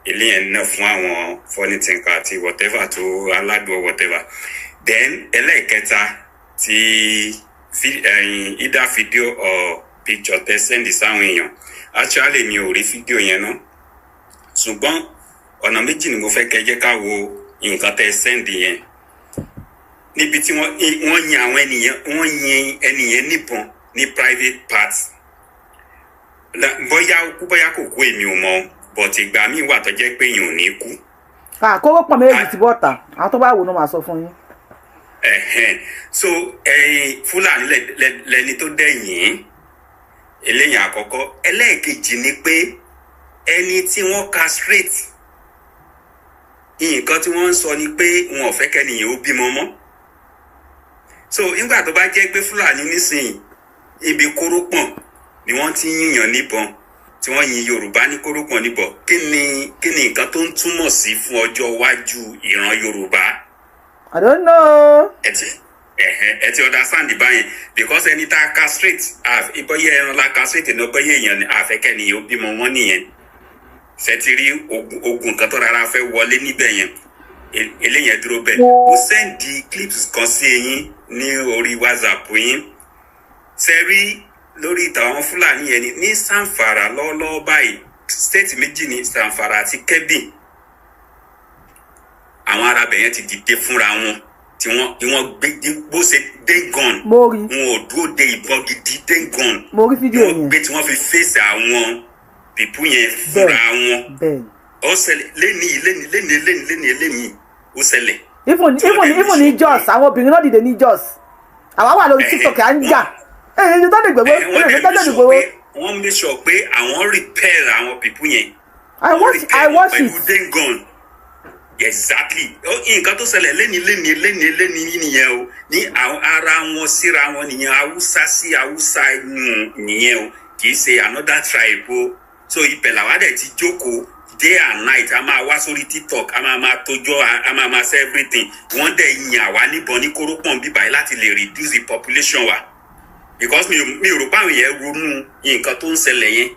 Eléyẹn náà fún àwọn funny thinker àti whatever tó aládùn, whatever. Then ẹlẹ́ẹ̀kẹta ti either video or picture tẹ send sáwọn èèyàn, actually mi ò rí fídíò yẹn náà, ṣùgbọ́n ọ̀nà méjì ni mo fẹ́ kẹ́ jẹ́ ká wo nǹkan tẹ send yẹn. Níbi tí wọ́n yin àwọn ènìyàn, wọ́n yin ẹnìyẹn níbọn ní private part. Bóyá ó kú, bóyá kò kú, èmi ò mọ̀, but ìgbà míì wà tó jẹ́ pé èèyàn ò ní kú. Àkóró pọ̀ méjì ti bọ́ta. Àwọn tó bá wò ló máa sọ fún yín. Ẹ̀hẹ́n. So ẹ̀yin Fúlàní lẹni tó dẹ̀yìn eléyìn àkọ́kọ́. Ẹlẹ́ẹ̀kejì ni pé ẹni tí wọ́n castrate, nǹkan tí wọ́n ń sọ ni pé wọn ò fẹ́ kẹ́nìyàn ó bímọ mọ́. So nígbà tó bá jẹ́ pé Fúlàní nísìnyí, ibi kórópọ̀n ni wọ́n ti ń yìnyàn níbọn, tí wọ́n yin Yorùbá ní kórópọ̀n níbọn, kí ni nǹkan tó ń túmọ̀ sí fún ọjọ́ iwájú ìran Yorùbá? I don't know. Ẹ ti ẹhẹn, ẹ ti understand báyẹn, because ẹni tá a castrate, bóyá ẹran la castrate ní, bóyá èèyàn ni, àfẹ́kẹ́ nìyẹn ó bímọ wọn nìyẹn. Ṣe ti rí ogun kan tó rárá fẹ́ wọlé níbẹ̀ yẹn? Eléyẹn dúró bẹ́ẹ̀. Mo send clips kan sí yín ní orí WhatsApp yín. Ṣe rí lórí ìtàn àwọn Fúlàní yẹn ní Zamfara lọ́wọ́lọ́wọ́ báyìí, state méjì ní Zamfara àti Kebbi, àwọn arábẹ̀ yẹn ti dìde fúnra wọn tí wọ́n gbé bó ṣe dane gun. Mo rí. Wọn ò dúró de ìbọn gidi, dane gun. Mo rí fídíò yẹn. Gbé tí wọ́n fi fèsì àwọn people yẹn fúnra wọn. Ó ṣẹlẹ̀ lẹ́ni lẹ́ni lẹ́ni lẹ́ni lẹ́ni lẹ́ni, ó ṣẹlẹ̀. Even ní Jos, àwọn obìnrin náà dìde ní Jos. Àwa wà lórí TikTok, à ń jà. Èyí ṣe Sunday Igboho. Wọ́n Èyí ṣe dẹ̀ Sunday make sure Igboho. pé wọ́n make sure pé àwọn repel àwọn people yẹn. I watch Pẹ̀lú it. Dane gun, exactly. Nǹkan tó ṣẹlẹ̀ léni léni léni léni nìyẹn o. Ní àwọn ara wọn síra wọn nìyẹn, Haúsá sí Haúsá nìyẹn o, kì í ṣe another tribe o. So ibẹ̀ làwa dẹ̀ ti jókòó day and night. A máa wá sórí TikTok, a máa máa tójọ́, a máa máa ṣe everything. Wọ́n dẹ̀ yàn wá níbọn ní kórópọ̀n bíbáyìí láti lè reduce the population wa, because mi ò rò pé àwọn yẹn ronú nǹkan tó ń ṣẹlẹ̀ yẹn.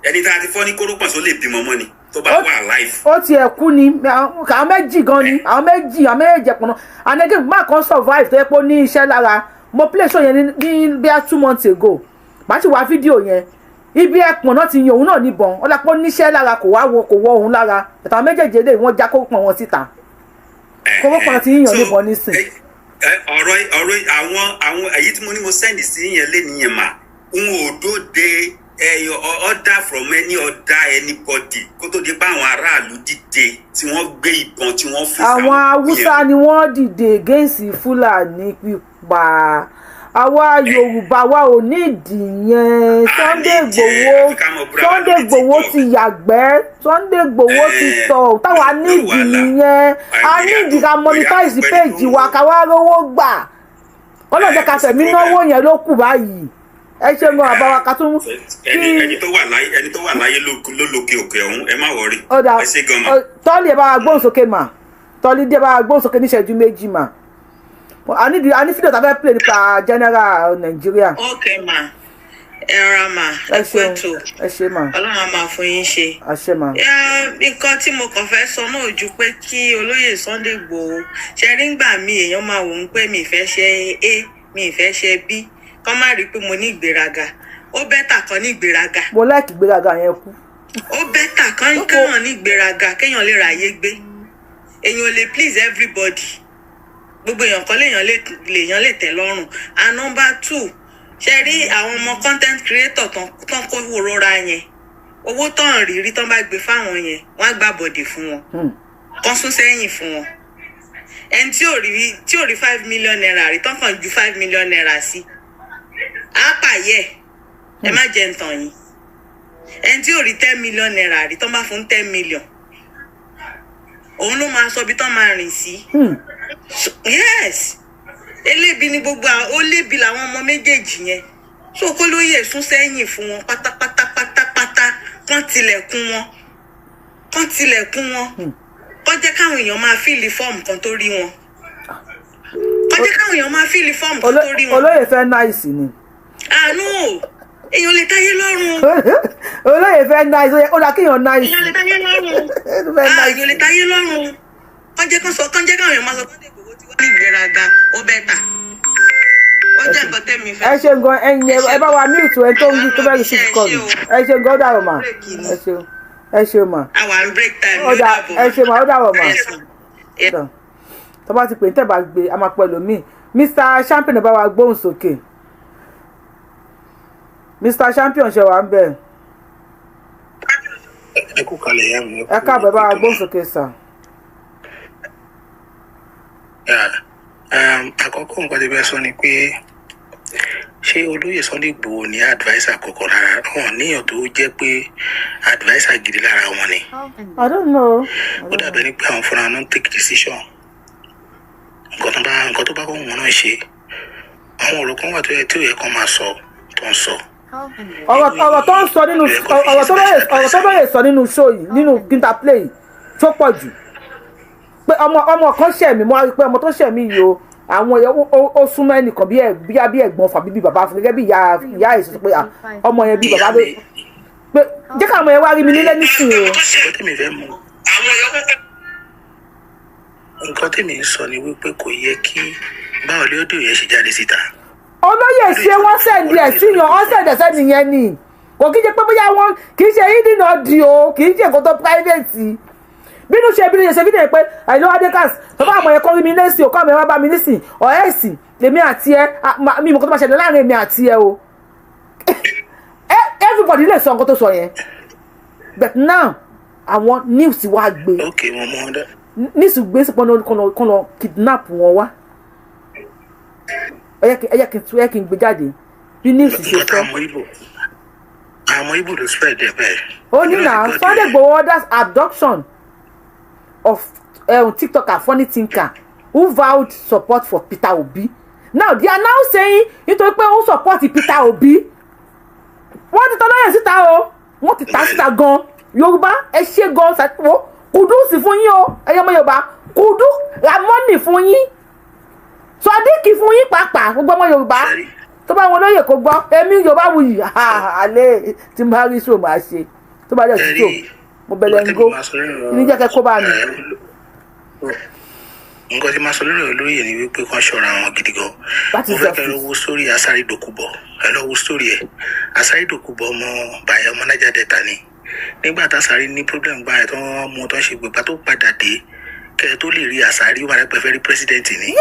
Ẹni tá a ti fọ́ ní kórópọ̀n, só lè bímọ mọ́ ni tó bá wà alive? Ó tiẹ̀ kú ni. Àwọn méjì gan ni, àwọn méjì, àwọn méjì ẹ̀pọ̀n náà. And again, má kan survive tó yẹ pé ó ní iṣẹ́ lára. Mo play show yẹn ní bíi 2 months ago. Màá sì wá fídíò yẹn, ibi ẹ̀pọ̀n náà ti yan òun náà níbọn. Ó lápò níṣẹ́ lára, kò wá wọ, kò wọ òun lára. Àtàwọn méjèèjì eléyìí, wọ́n já kórópọ̀n wọn síta. Kórópọ̀n ti yíyan níbọn nísìn. Ọ̀rọ̀ àwọn èyí tí mo ní mo send sí yẹn lé nìyẹn mà n ò dóde ẹyọ order from any other anybody kó tó di pé àwọn aráàlú dìde tí wọ́n gbé ìbọn tí wọ́n fi Àwọn Haúsá ni wọ́n dìde against Fúlàní pípa. Àwa Yorùbá wa ò ní ìdí yẹn. Sunday Igboho, Sunday Igboho ti yàgbẹ́, Sunday Igboho ti tọ̀. Táwa nídìí nìyẹn. A nídìí ká monetize page wa, ká wá rówó gbà. Ọlọ́run jẹ́ ká fẹ̀mí náwó yẹn ló kù báyìí. Ẹ ṣe gan, bàbá wa, ká tún Ẹni tó wà láyé ló lókè òkè ọ̀hún. Ẹ má worry. Ọ̀dà. Ẹ ṣe gan ma. Tọ́lì, ẹ bá wa gbóhùn sókè mà. Tọ́lì díẹ̀, bá wa gbóhùn sókè níṣẹ́jú 2 mà. A ní fídíò tá a fẹ́ play nípa general Nàìjíríà. Ok ma, ẹ ra ma. Ẹ Ẹ kú ṣeun. ètò. Ẹ ṣe mà. Ọlọ́run á máa fún yín ṣe. Àṣẹ mà. Nǹkan tí mo kàn fẹ́ sọ náà ju pé kí olóyè Sunday Igboho ṣe rí, ńgbà míì èèyàn máa wò ó pé mi ì fẹ́ ṣe A, mi ì fẹ́ ṣe B, kán má rí i pé mo ní ìgbéraga. Ó better kan ní ìgbéraga. Mo like ìgbéraga yẹn kú. Ó better kan kéèyàn ní ìgbéraga, kéèyàn lè ráyé gbé. Èèyàn ò lè please everybody. Gbogbo èèyàn kan lèèyàn lè tẹ́ lọ́rùn. And number two, ṣe rí àwọn ọmọ content creator tán kó rọra yẹn, owó tán rí rí tán bá gbé fáwọn yẹn, wọ́n á gbà bọ̀dẹ̀ fún wọn, kán sún sẹ́yìn fún wọn. Ẹni tí ò rí ₦5 million rí, tán kàn ju ₦5 million sí, á pààyẹ. Ẹ má jẹ́ ntàn yín. Ẹni tí ò rí ₦10 million rí, tán bá fún 10 million, òun ló máa sọ ibi tán máa rìn sí. Yes, elébi ni gbogbo àwọn, ó lébi làwọn ọmọ méjèèjì yẹn. So kó lóye sún sẹ́yìn fún wọn pátápátá pátápátá, kán tilẹ̀kùn wọn, kán tilẹ̀kùn wọn, kán jẹ́ káwọn èèyàn máa fill form kan tó rí wọn, kán jẹ́ káwọn èèyàn máa fill form kan tó rí wọn. Olóyè fẹ́ nice ni. Àánú o, èèyàn lè táyé lọ́rùn. Olóyè fẹ́ nice, ó dà kéèyàn nice. Èèyàn lè táyé lọ́rùn. Fẹ́ Ah, nice. èèyàn lè táyé lọ́rùn. Kán jẹ́ kán sọ, kán jẹ́ káwọn èèyàn máa sọ Sunday Igboho ti wá ní ìgbéraga. Ó better. Ó jẹ́ nǹkan tẹ́mi fẹ́. Ẹ ṣe gan. Ẹyin, ẹ bá wa mute ẹ tó ń tó fẹ́ receive call. Ẹ ṣe gan, ó dàrọ̀ mà. Ẹ ṣeun, ẹ ṣeun mà. Àwa ń break time. Ó dà, ẹ ṣe mà, ó dàrọ̀ mà. Yes, ma. Tó bá ti pè ní tẹ̀ bá gbé, a máa pẹ̀lú mi. Mr Champion, bá wa gbóhùn sókè. Mr Champion, ṣe wà ń bẹ̀? Ẹ kú kalẹ̀, ìyá mi. Ẹ káàbọ̀, ẹ bá wa gbóhùn sókè, sir. Àkọ́kọ́ nǹkan tí bẹ́ẹ̀ sọ ni pé, ṣé olóyè Sunday Igboho ní adviser kọ̀ọ̀kan lára wọn, níyàn tó jẹ́ pé adviser gidi lára wọn ni? I don't know. Ó dàbẹ̀ ni pé àwọn fúnra wọn take decision. Nǹkan tó bá kọ́ wọn náà ṣe. Àwọn ọ̀rọ̀ kan wà tó yẹ tí ò yẹ kán máa sọ tó ń sọ. Ọ̀rọ̀ tó ń sọ nínú ọ̀rọ̀ tó lóye sọ nínú show yìí, nínú Ginta play yìí, tó pọ̀ jù pé ọmọ kan ṣẹ̀ mí, mo wá rí i pé ọmọ tó ṣẹ̀ mí yìí o, àwọn èèyàn ó súnmọ́ ẹnìkan bí ẹ bí ẹ̀gbọ́n fàbí bí bàbá fún, gẹ́gẹ́ bí ìyá ẹ̀ sọ pé à, ọmọ yẹn bí bàbá ló pé jẹ́ káwọn ọmọ yẹn wá rí mi nílé nísìnyí o. Nǹkan tèmi fẹ́ mọ̀, nǹkan tèmi ń sọ ni wípé kò yẹ kí báwo ló dé yẹn ṣe jáde síta. Olóyè, ṣe wọ́n send ẹ̀ sí yan, wọ́n send ẹ̀ sẹ́ni yẹn ni. Kò kí ṣe pé bóyá wọ́n kì í ṣe hidden audio, kì í ṣe nǹkan tó private. Bínú ṣe bínú ṣe fídíò pé àìló Adekas tó bá àwọn ẹ̀kọ́ rí mi lẹ́sìn òkú, àwọn ẹ̀wọ̀n bá mi nísìn ọ̀rẹ́ ẹ̀sìn lèmi àti ẹ mi mọ̀ kó tó máa ṣẹlẹ̀ láàrin èmi àti ẹ o. Everybody lè sọ nǹkan tó sọ yẹn, but now àwọn news wa gbé. Ok, mo mọ ọdọ. News gbé sí pọ́n kọ́ lọ kidnap wọn wá. Ẹ yẹ kí n gbé jáde. Bí news ṣe Nǹkan sọ. tá àwọn Ìgbò, àwọn Ìgbò ló spread ẹ̀ bẹ́ẹ̀. Ó ní na Sunday Igboho orders abduction of TikToker Funny Thinker who vowed support for Peter Obi. Now they are now saying nítorí pé ó support Peter Obi, wọ́n ti tọ́ lọ́yẹ̀ síta o, wọ́n ti ta síta gan. Yorùbá, ẹ ṣe gan ṣàtúwò. Kudos fún yín o, ẹ̀yọ́ ọmọ Yorùbá. Kudos, Ramoni fún yín, Sọdíkì fún yín pàápàá. Gbogbo ọmọ Yorùbá tó bá wọn lóye kó gbọ́, èmi Yorùbá wuyì alẹ́ tí n bá rí sóò máa ṣe tó bá dẹ̀ sí tó mo bẹ̀rẹ̀ ń gó ní jẹ́ kẹ́ kó bá mi. Nǹkan tí máa sọ lórí olóyè ni wípé kán ṣọ́ra wọn gidi gan. That Mo is fẹ́ kẹ́ lọ justice. wo sórí Asari Dokubo. Ẹ lọ wo sórí ẹ̀. Asari Dokubo, ọmọ bàyẹ̀, ọmọ Niger Delta ni. Nígbà tá Asari ní problem gbà ẹ̀ tó ń mú tó ń ṣe gbègbà tó padà dé, kẹ́ ẹ tó lè rí Asari, ó máa rẹ fẹ́ rí president ni.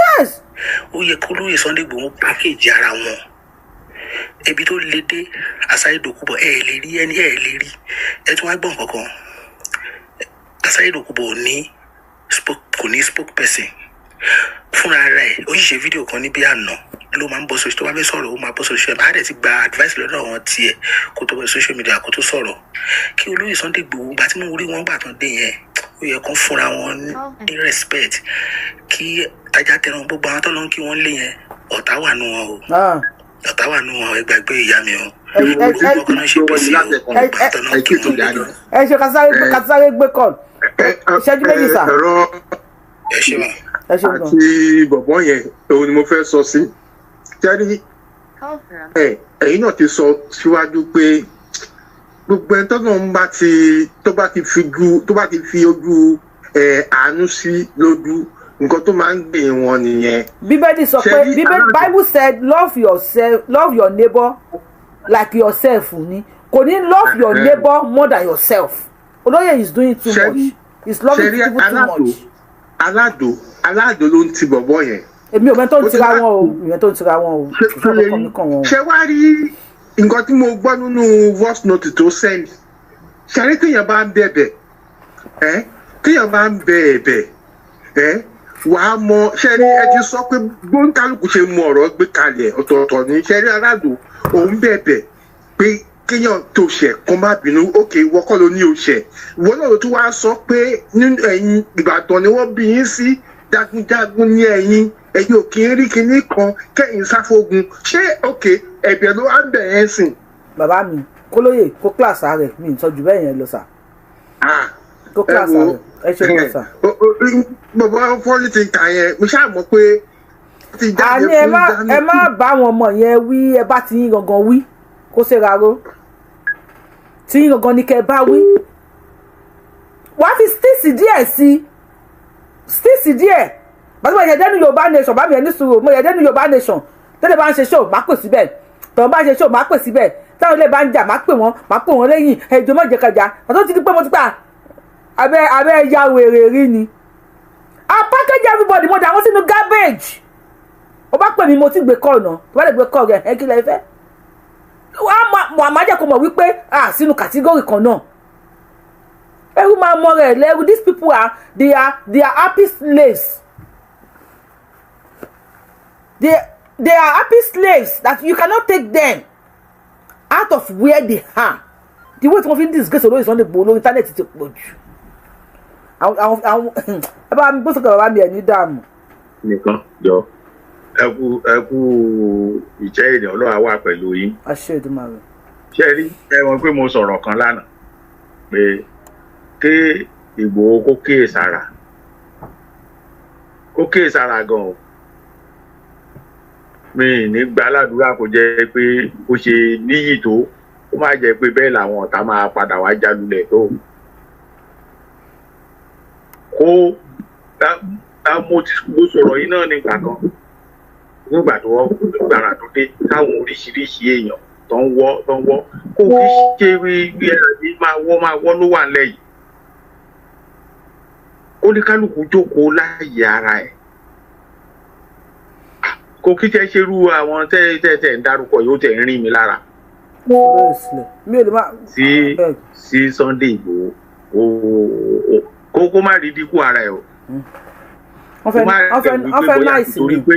Ó yẹ kó lóye Sunday Igboho package ara wọn ibi tó le dé. Asari Dokubo, ẹ lè rí ẹni, ẹ lè rí ẹ tún wá gbọ́n kankan. Asari Dokubo ò ní kò ní spokesperson fúnra rẹ̀. Ó sì ṣe fídíò kan níbi àná ló máa ń bọ́ sórí. Tó bá fẹ́ sọ̀rọ̀, ó máa bọ́ sórí social media. Á dẹ̀ ti gba advice lọ́dọ̀ àwọn tiẹ̀ kó tó bọ́ social media kó tó sọ̀rọ̀. Kí olóyè Sunday Igboho, gbà tí mo rí wọn gbà tán dé yẹn, ó yẹ kán fúnra wọn ní respect kí tajà tẹran. Gbogbo àwọn tó lọ ń kí wọn lé yẹn, ọ̀tá wà nù wọn o. Ọ̀tá wà nù wọn. Ẹ gbàgbé ìyá mi o. Ọkọ náà ṣe pèsè o, gbà tán náà kí wọn lé. Ẹ ṣe kásáré gbé call, ìṣẹ́jú 2 sà. Ẹ̀rọ Ẹ ṣe wà. Ẹ ṣe gan. Àti bọ̀bọ̀ yẹn, òun ni mo fẹ́ sọ sí jẹ́rí. Ẹ ẹ̀yin náà ti sọ síwájú pé gbogbo ẹni tọ́nà ń bá ti tó bá ti fi ju tó bá ti fi ojú ẹ àánú sí lójú, nǹkan tó máa ń gbé wọn nìyẹn. Bíbélì sọ pé Ṣé rí Bíbélì, Bible said love yourself, love your neighbor like yourself ni. Kò ní love your neighbor more than yourself. Olóyè is doing too much, he's loving Ṣe rí people too Aládò much. Aládò ló ń ti bọ̀bọ̀ yẹn. Èmi ò mẹ́ tó ń tira wọn o, èmi ò tó ń tira wọn o, kò sí ọkọ mi kàn wọn o. Ṣé wàá rí nǹkan tí mo gbọ́ nínú voice note tó send? Ṣe rí téèyàn bá ń bẹ̀bẹ̀ ẹ́, téèyàn bá ń bẹ ẹ̀bẹ̀ ẹ́, wàá mọ. Ṣe rí, ẹ ti sọ pé gbóńkálùkù ṣe mú ọ̀rọ̀ gbé kalẹ̀ ọ̀tọ̀ọ̀tọ̀ ní. Ṣe rí Aládò, òun bẹ̀bẹ̀ pé kéèyàn tó ṣẹ̀ kó má bínú. Ókè, ìwọ kọ́ ló ní o ṣẹ̀, ìwọ náà ló tún wá sọ pé nínú ẹ̀yin Ìbàdàn ni wọ́n bí yín sí, jagunjagun ní ẹ̀yin, ẹ̀yin ò kí ń rí kinní kan kẹ́yìn sáfógun. Ṣé òkè ẹ̀bẹ̀ ló wá ń bẹ̀ yẹn sìn? Bàbá mi kólóyè kó kíláàsì rẹ̀, mi ì sọ jù bẹ́ẹ̀ yẹn lọ sà, kó kíláàsì rẹ̀. Ẹ ṣe kó sà. Bàbá fọ́lì ti kà yẹn, mo ṣáà mọ̀ pé ó ti jáde Àní ẹ fún má Jamiu. Ẹ má bá àwọn ọmọ yẹn wí. Ẹ bá ti yín gangan wí kó ṣe ra ro tí yín gangan ni kẹ́ ẹ bá wí. Wàá fi stíìsì díẹ̀ sí stíìsì díẹ̀. Bàtí mo yẹ dẹ́nu Yorùbá Nation, bá mi yẹn ní sùúrù. Mo yẹ dẹ́nu Yorùbá Nation tẹ́lẹ̀, bá ń ṣe show, má pè síbẹ̀. Tọ́wọ́n bá ń ṣe show, má pè síbẹ̀. Táwọn ilé bá ń jà, má pè wọ́n, má pè wọ́n lẹ́yìn ẹ̀jọ̀ má jẹ́ kájà. Àtọ́ ti di pé mo ti pa abẹ́ abẹ́ ya wèrè rí ni. I package everybody, mo dà wọ́n sínú garbage. Ó bá pè mí, mo ti gbé call náà. Tó bá lè gbé call rẹ̀, ẹ kí lẹ fẹ́? Wàá má jẹ́ kó mọ̀ wípé ah, sínú category kan náà, ẹrú máa mọ rẹ̀ lẹ́rú. These people are they are happy slaves. They are happy slaves that you cannot take them out of where they are. The way tí wọ́n fi ń disgrace olóyè Sunday Igboho lórí internet ti pọ̀ jù. Àwọn ẹ bá mi gbósòkè, bàbá mi, ẹ̀ ní dààmú. Nìkan jọ, ẹ kú ìjẹ́ ènìyàn. Ọlọ́run á wà pẹ̀lú yín. Àṣẹ Èdùmàrè. Ṣé rí ẹ mọ̀ pé mo sọ̀rọ̀ kan lánàá pé kí Ìgbòho kó kíyèsára, kó kíyèsára gan o. Mi ì ní gba aládùúrà kó jẹ́ pé bó ṣe níyì tó, kó má jẹ́ pé bẹ́ẹ̀ làwọn ọ̀tá máa padà wá jálulẹ̀ tó kó mo ti mo sọ̀rọ̀ yìí náà nígbà kan, nígbà tó wọ́n gbàrà tó dé, táwọn oríṣiríṣi èèyàn tó ń wọ́ kó kí ṣe bí ẹ̀rọ yìí máa wọ́ ló wà nílẹ̀ yìí. Oníkálukú jókòó láàyè ara ẹ̀, kò kí tẹ́ ṣerú àwọn tẹ́ ń dárúkọ yìí, ó tẹ̀ ń rí mi lára. Olóyè sílẹ̀, mi ò lè má. Sí Sunday Igboho, kó má rí dínkù ara ẹ̀ o. Wọ́n fẹ́ náìsì torí ni pé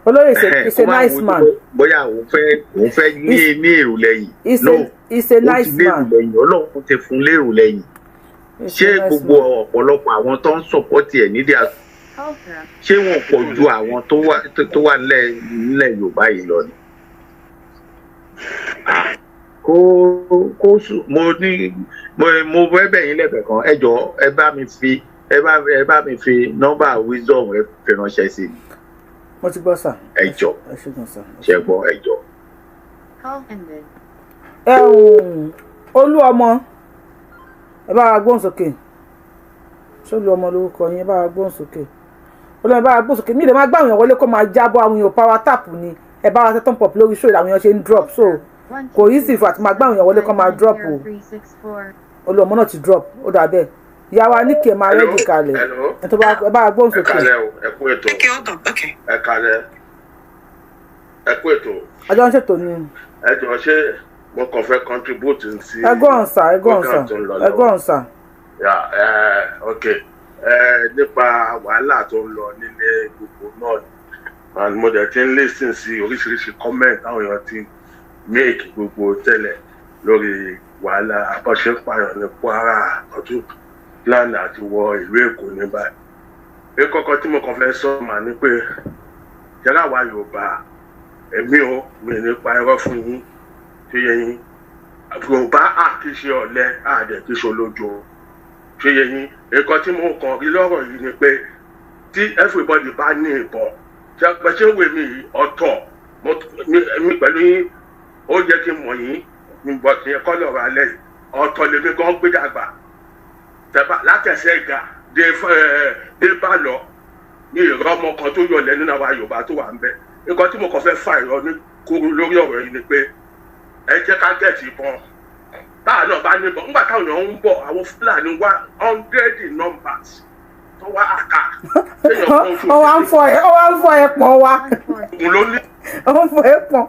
Olóyè is a Kó má nice wo man. Bóyá òun fẹ́ ní èrò lẹ́yìn. He's No, a ó nice ti lérò man. lẹ́yìn, Ọlọ́run ti fún lérò lẹ́yìn. He's Ṣé a nice gbogbo man. ọ̀pọ̀lọpọ̀ àwọn tó ń support ẹ̀ nídìí ṣé wọn pọ̀ ju àwọn tó wà nílẹ̀ Yorùbá yìí lọ ni? Ah, kó sùn. Mo ní mo fẹ́ bẹ̀ yín lẹ́bẹ̀ẹ́ kan. Ẹ jọ̀ọ́, ẹ bá mi fi nọ́mbà Wisdom, ẹ fi ránṣẹ́ sí mi. Mo ti gbọ́, sir. Ẹ jọ̀ọ́. Ẹ ṣé gan, sir. Ṣe gbọ́? Ẹ jọ̀ọ́. Ẹ ǹ Olú ọmọ, ẹ bá wa gbóhùn sókè. Ṣé Olú ọmọ lórúkọ yín? Ẹ bá wa gbóhùn sókè. Olú ọmọ, ẹ bá wa gbóhùn sókè. Mi lè máa gbá àwọn èèyàn wọlé kó máa jábọ́. Àwọn èèyàn power tap ni. Ẹ bá wa ṣe thumb up lórí show. Àwọn èèyàn ṣe ń drop, so kò easy fún àti máa gbá àwọn èèyàn wọlé kó máa drop o. Olú ọmọ náà ti drop, ó dà bẹ́ẹ̀. Ìyá wa ní kí ẹ máa ready kalẹ̀. Hello. Ẹ tó bá ẹ bá wa gbóhùn Ẹ sókè. kálẹ́ o, ẹ kú ètò. Ẹ kálẹ́, ẹ kú ètò. Àjọ ń ṣètò ni. Ẹ jọ̀ọ́, ṣé mo kàn fẹ́ contribute sí Ẹ go on, sir. Ẹ go on, sir. program tó ń lọ Ẹ go lọ́wọ́. on, sir. Yeah, ok, nípa wàhálà tó ń lọ nílé gbogbo náà ni, and mo dẹ̀ ti ń listen sí oríṣiríṣi comment táwọn èèyàn ti make gbogbo tẹ́lẹ̀ lórí wàhálà àbọ̀ṣepààyàn ní Kwara, ọdún plan àti wọ ìlú Èkó ní báyìí. Ìkọ̀kọ̀ tí mo kàn fẹ́ sọ mà ní pé yàrá wa Yorùbá, èmi ò mi nípa irọ́ fún yín tó yẹ yín. Yorùbá à kì í ṣe ọ̀lẹ, àdẹ̀ kì í ṣe olójo tó yẹ yín. Nǹkan tí mo kàn rí lọ́rọ̀ yìí ni pé tí everybody bá ní ìbọn, ṣe pé ṣé wèé mi yìí ọ̀tọ̀ mi pẹ̀lú yín, ó yẹ kí n mọ̀ yín bọ̀ kí n kọ́ lọ́rọ̀ alẹ́ yìí. Ọ̀tọ̀ lèmi gan gbé dàgbà tẹ́bà látẹ̀sẹ̀ ìgà dé bá lọ ní ìrọ́ ọmọ kan tó yọlẹ̀ nínú àwa Yorùbá tó wà ń bẹ̀. Nǹkan tí mo kàn fẹ́ fà ìrọ́ ní kúrú lórí ọ̀rọ̀ yìí ni pé ẹ jẹ́ ká get ìbọn. Táà náà bá níbọn, nígbà táwọn èèyàn ń bọ̀, àwọn Fúlàní wá hundred numbers tó wá àká. Ó wá ń fọ ẹ pọ̀ wa. Ògùn ló ní. Ó ń fọ ẹ pọ̀.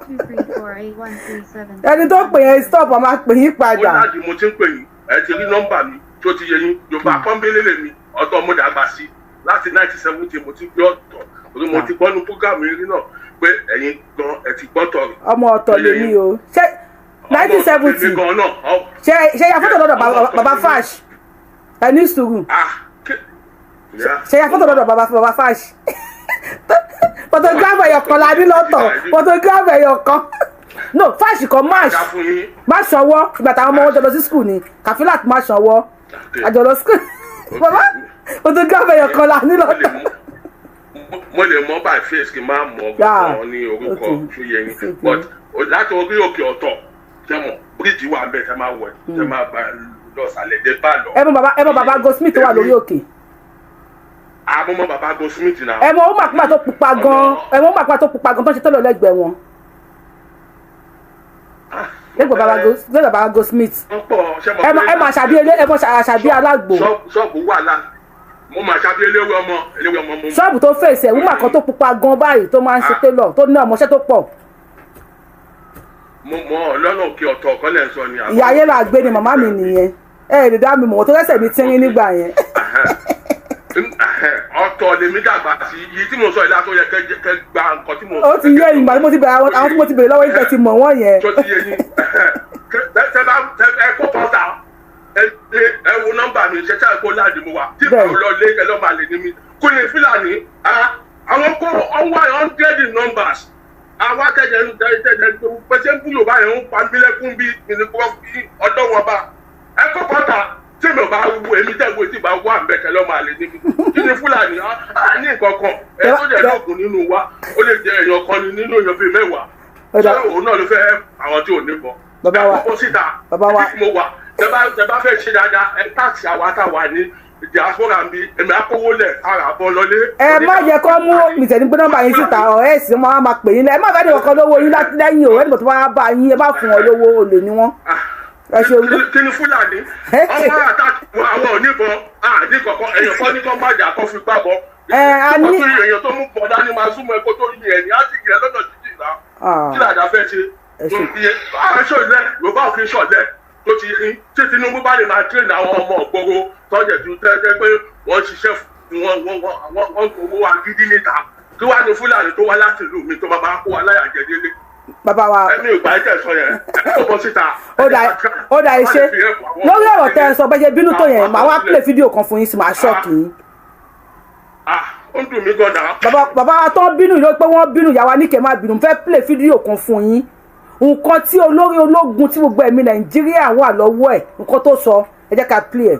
Ẹni tó pè yẹn, stop, ọ máa pè yín Ó padà. láti mo ti ń pè yín, ẹ ti rí nọ́mbà mi tó ti yẹ yín. Yorùbá pọ́nbélé lèmi, ọ̀tọ̀ mo dàgbà sí láti 1970. Mo ti gbé ọ̀tọ̀ torí mo ti gbọ́ ní program yìí rí náà pé ẹ̀yin gan ẹ ti gbọ́ tọ̀ rí. Ọmọ ọ̀tọ̀ lèmi o. Ṣé 1970? Èmi gan náà. Ṣe ya fọ́tò lọ́dọ̀ bàbá Fash? Ẹ ní sùúrù. Ṣe ya fọ́tò lọ́dọ̀ bàbá Fash? Photographer ẹ̀yọ̀ kan la ní lọ́tọ̀, photographer ẹ̀yọ̀ kan. No, Fash kan, Marsh má ṣọwọ́. Ìgbà táwọn ọmọ wọn jọ lọ sí school ni Kafilat má ṣọwọ́ àjọ lọ school. Bàbá, photographer ẹ̀yọ̀ kan la ní lọ́tọ̀. Mo lè mọ by face, kí n má mọ gan ní orúkọ tó yẹ yín, but láti orí òkè ọ̀tọ̀ tẹmọ bíríìjì wà ń bẹ, tẹ máa wẹ, tẹ máa bá lọ sàlẹ̀ dé bá lọ. Ẹ mọ bàbá Goldsmith tó wà lórí òkè? Àmọ́ mọ bàbá Goldsmith náà. Ẹ mọ ó màkúmà tó pupa gan? Ẹ mọ ó màkúmà tó pupa gan tó ń ṣe tọ́lọ̀ lẹ́gbẹ̀ẹ́ wọn, lẹ́gbẹ̀ẹ́ bàbá Goldsmith? Ẹ mọ àṣàbí elé, ẹ mọ àṣàbí alágbo? Ṣọ́ọ̀bù wà lá, mo máa ṣàbí eléwé ọmọ, eléwé ọmọ mo. Ṣọ́ọ̀bù tó fèsì ẹ̀, wúmà kan tó pupa gan báyìí tó máa ń ṣe télọ̀, tó ní ọmọọṣẹ́ tó pọ̀. Mo mọ lọ́nà òkè ọ̀tọ̀ kan lẹ́ ń sọ ni. Ìyá ayé là gbé ni màmá mi nìyẹn. Ẹ lè dá mi mọ̀ tó lẹ́sẹ̀ mi tínrín nígbà yẹn. Ọ̀tọ̀ lèmi dàgbà sí iye tí mo sọ ìlà tó yẹ kẹ́ gba nǹkan tí mo. Ó ti yé ìgbà tí mo ti bẹ̀rẹ̀, àwọn tí mo ti bẹ̀rẹ̀ lọ́wọ́ yín tẹ́ ti mọ̀ wọ́n yẹn. Tó ti yé yín, tẹ bá ẹ kó pọ́tà, ẹ wo nọ́mbà mi, ṣe ṣáà kó láàdì mo wà tí kò lọ lé ẹ lọ́ọ́ máa lè ní mi kó lè Fúlàní àwọn kó ọwọ́ hundred numbers. Àwa tẹ̀jẹ̀ tẹ̀jẹ̀ pẹ̀sẹ̀ ń bú Yorùbá yẹn ń pa mílẹ̀kùn bí ọ̀dọ́ wọn bá ẹ kó pọ́tà tí mi ò bá wú èmi tẹ̀ wo tí bá wà ń bẹ̀ kẹ́ lọ́ọ́ máa lè níbi kí ni Fúlàní á ní nǹkan kan. Ẹ tó jẹ́ lọ́ọ̀gùn nínú wa, ó lè jẹ́ èèyàn kan ní nínú èèyàn bíi 10. Ṣé òun náà ló fẹ́ àwọn tí ò ní bọ̀? Bàbá wa, ẹ kókó síta. Bàbá wa. Mo wà. Tẹ bá fẹ́ ṣe dáadáa, ẹ táàsì àwa táwa ní diaspora ń bí, èmi akówó lẹ̀ ara bọ́ lọlé. Ẹ má jẹ́ kó mú mìtẹ̀ ní gbé nọ́mbà yín síta. Ọ̀rẹ́ ẹ̀sìn wọn á máa pè yín lẹ́. Ẹ má fẹ́ ní kankan lówó yín lẹ́yìn o. Ẹnìkan tó bá bá yín, ẹ má fún wọn lówó, olè ni wọ́n. Ẹ ṣe olú. Kí ni Fúlàní ọmọ àtàkùn àwọn oníbọn àní kankan, èèyàn kan ní kán má jà kán fi gbà bọ. Ẹ a ní. Èèyàn tó mú bọ̀ dání máa súnmọ́ ẹ kó tó yí ẹ̀ ní á sì yẹ lọ́nà jíjìn náà. Kí làdá fẹ́ ṣe? Ṣọlẹ Yorùbá ò kí ń ṣọlẹ tó ti yín. Tí Tinubu bá lè máa train àwọn ọmọ ògbóró tọ́jẹ̀ tó tẹ́tẹ́ pé wọ́n ṣiṣẹ́ fún wọn, wọ́n gbowó agídí níta. Kí wàá ní Fúlàní tó wá láti ìlú mi tó máa kó wa láyà jẹ délé? Bàbá wa. Ẹni ìgbà ẹ̀ tẹ̀sán yẹn, ẹ tó bọ́ síta. Ó dà, ó dà, ẹ ṣe. Lórí ọ̀rọ̀ tẹ́ ẹ sọ, bẹ́ẹ̀ ṣe bínú tó yẹn, màá wá play fídíò kan fún yín sí, màá shock yín. Ó ń dùn mí gan náà. Bàbá, bàbá wa tó ń bínú yìí ló pé wọ́n bínú, ìyá wa ní kẹ́ máa bínú. Mo fẹ́ play fídíò kan fún yín, nǹkan tí olórí ológun tí gbogbo ẹ̀mí Nàìjíríà wà lọ́wọ́ ẹ̀, nǹkan tó sọ. Ẹ jẹ́ ká play ẹ̀.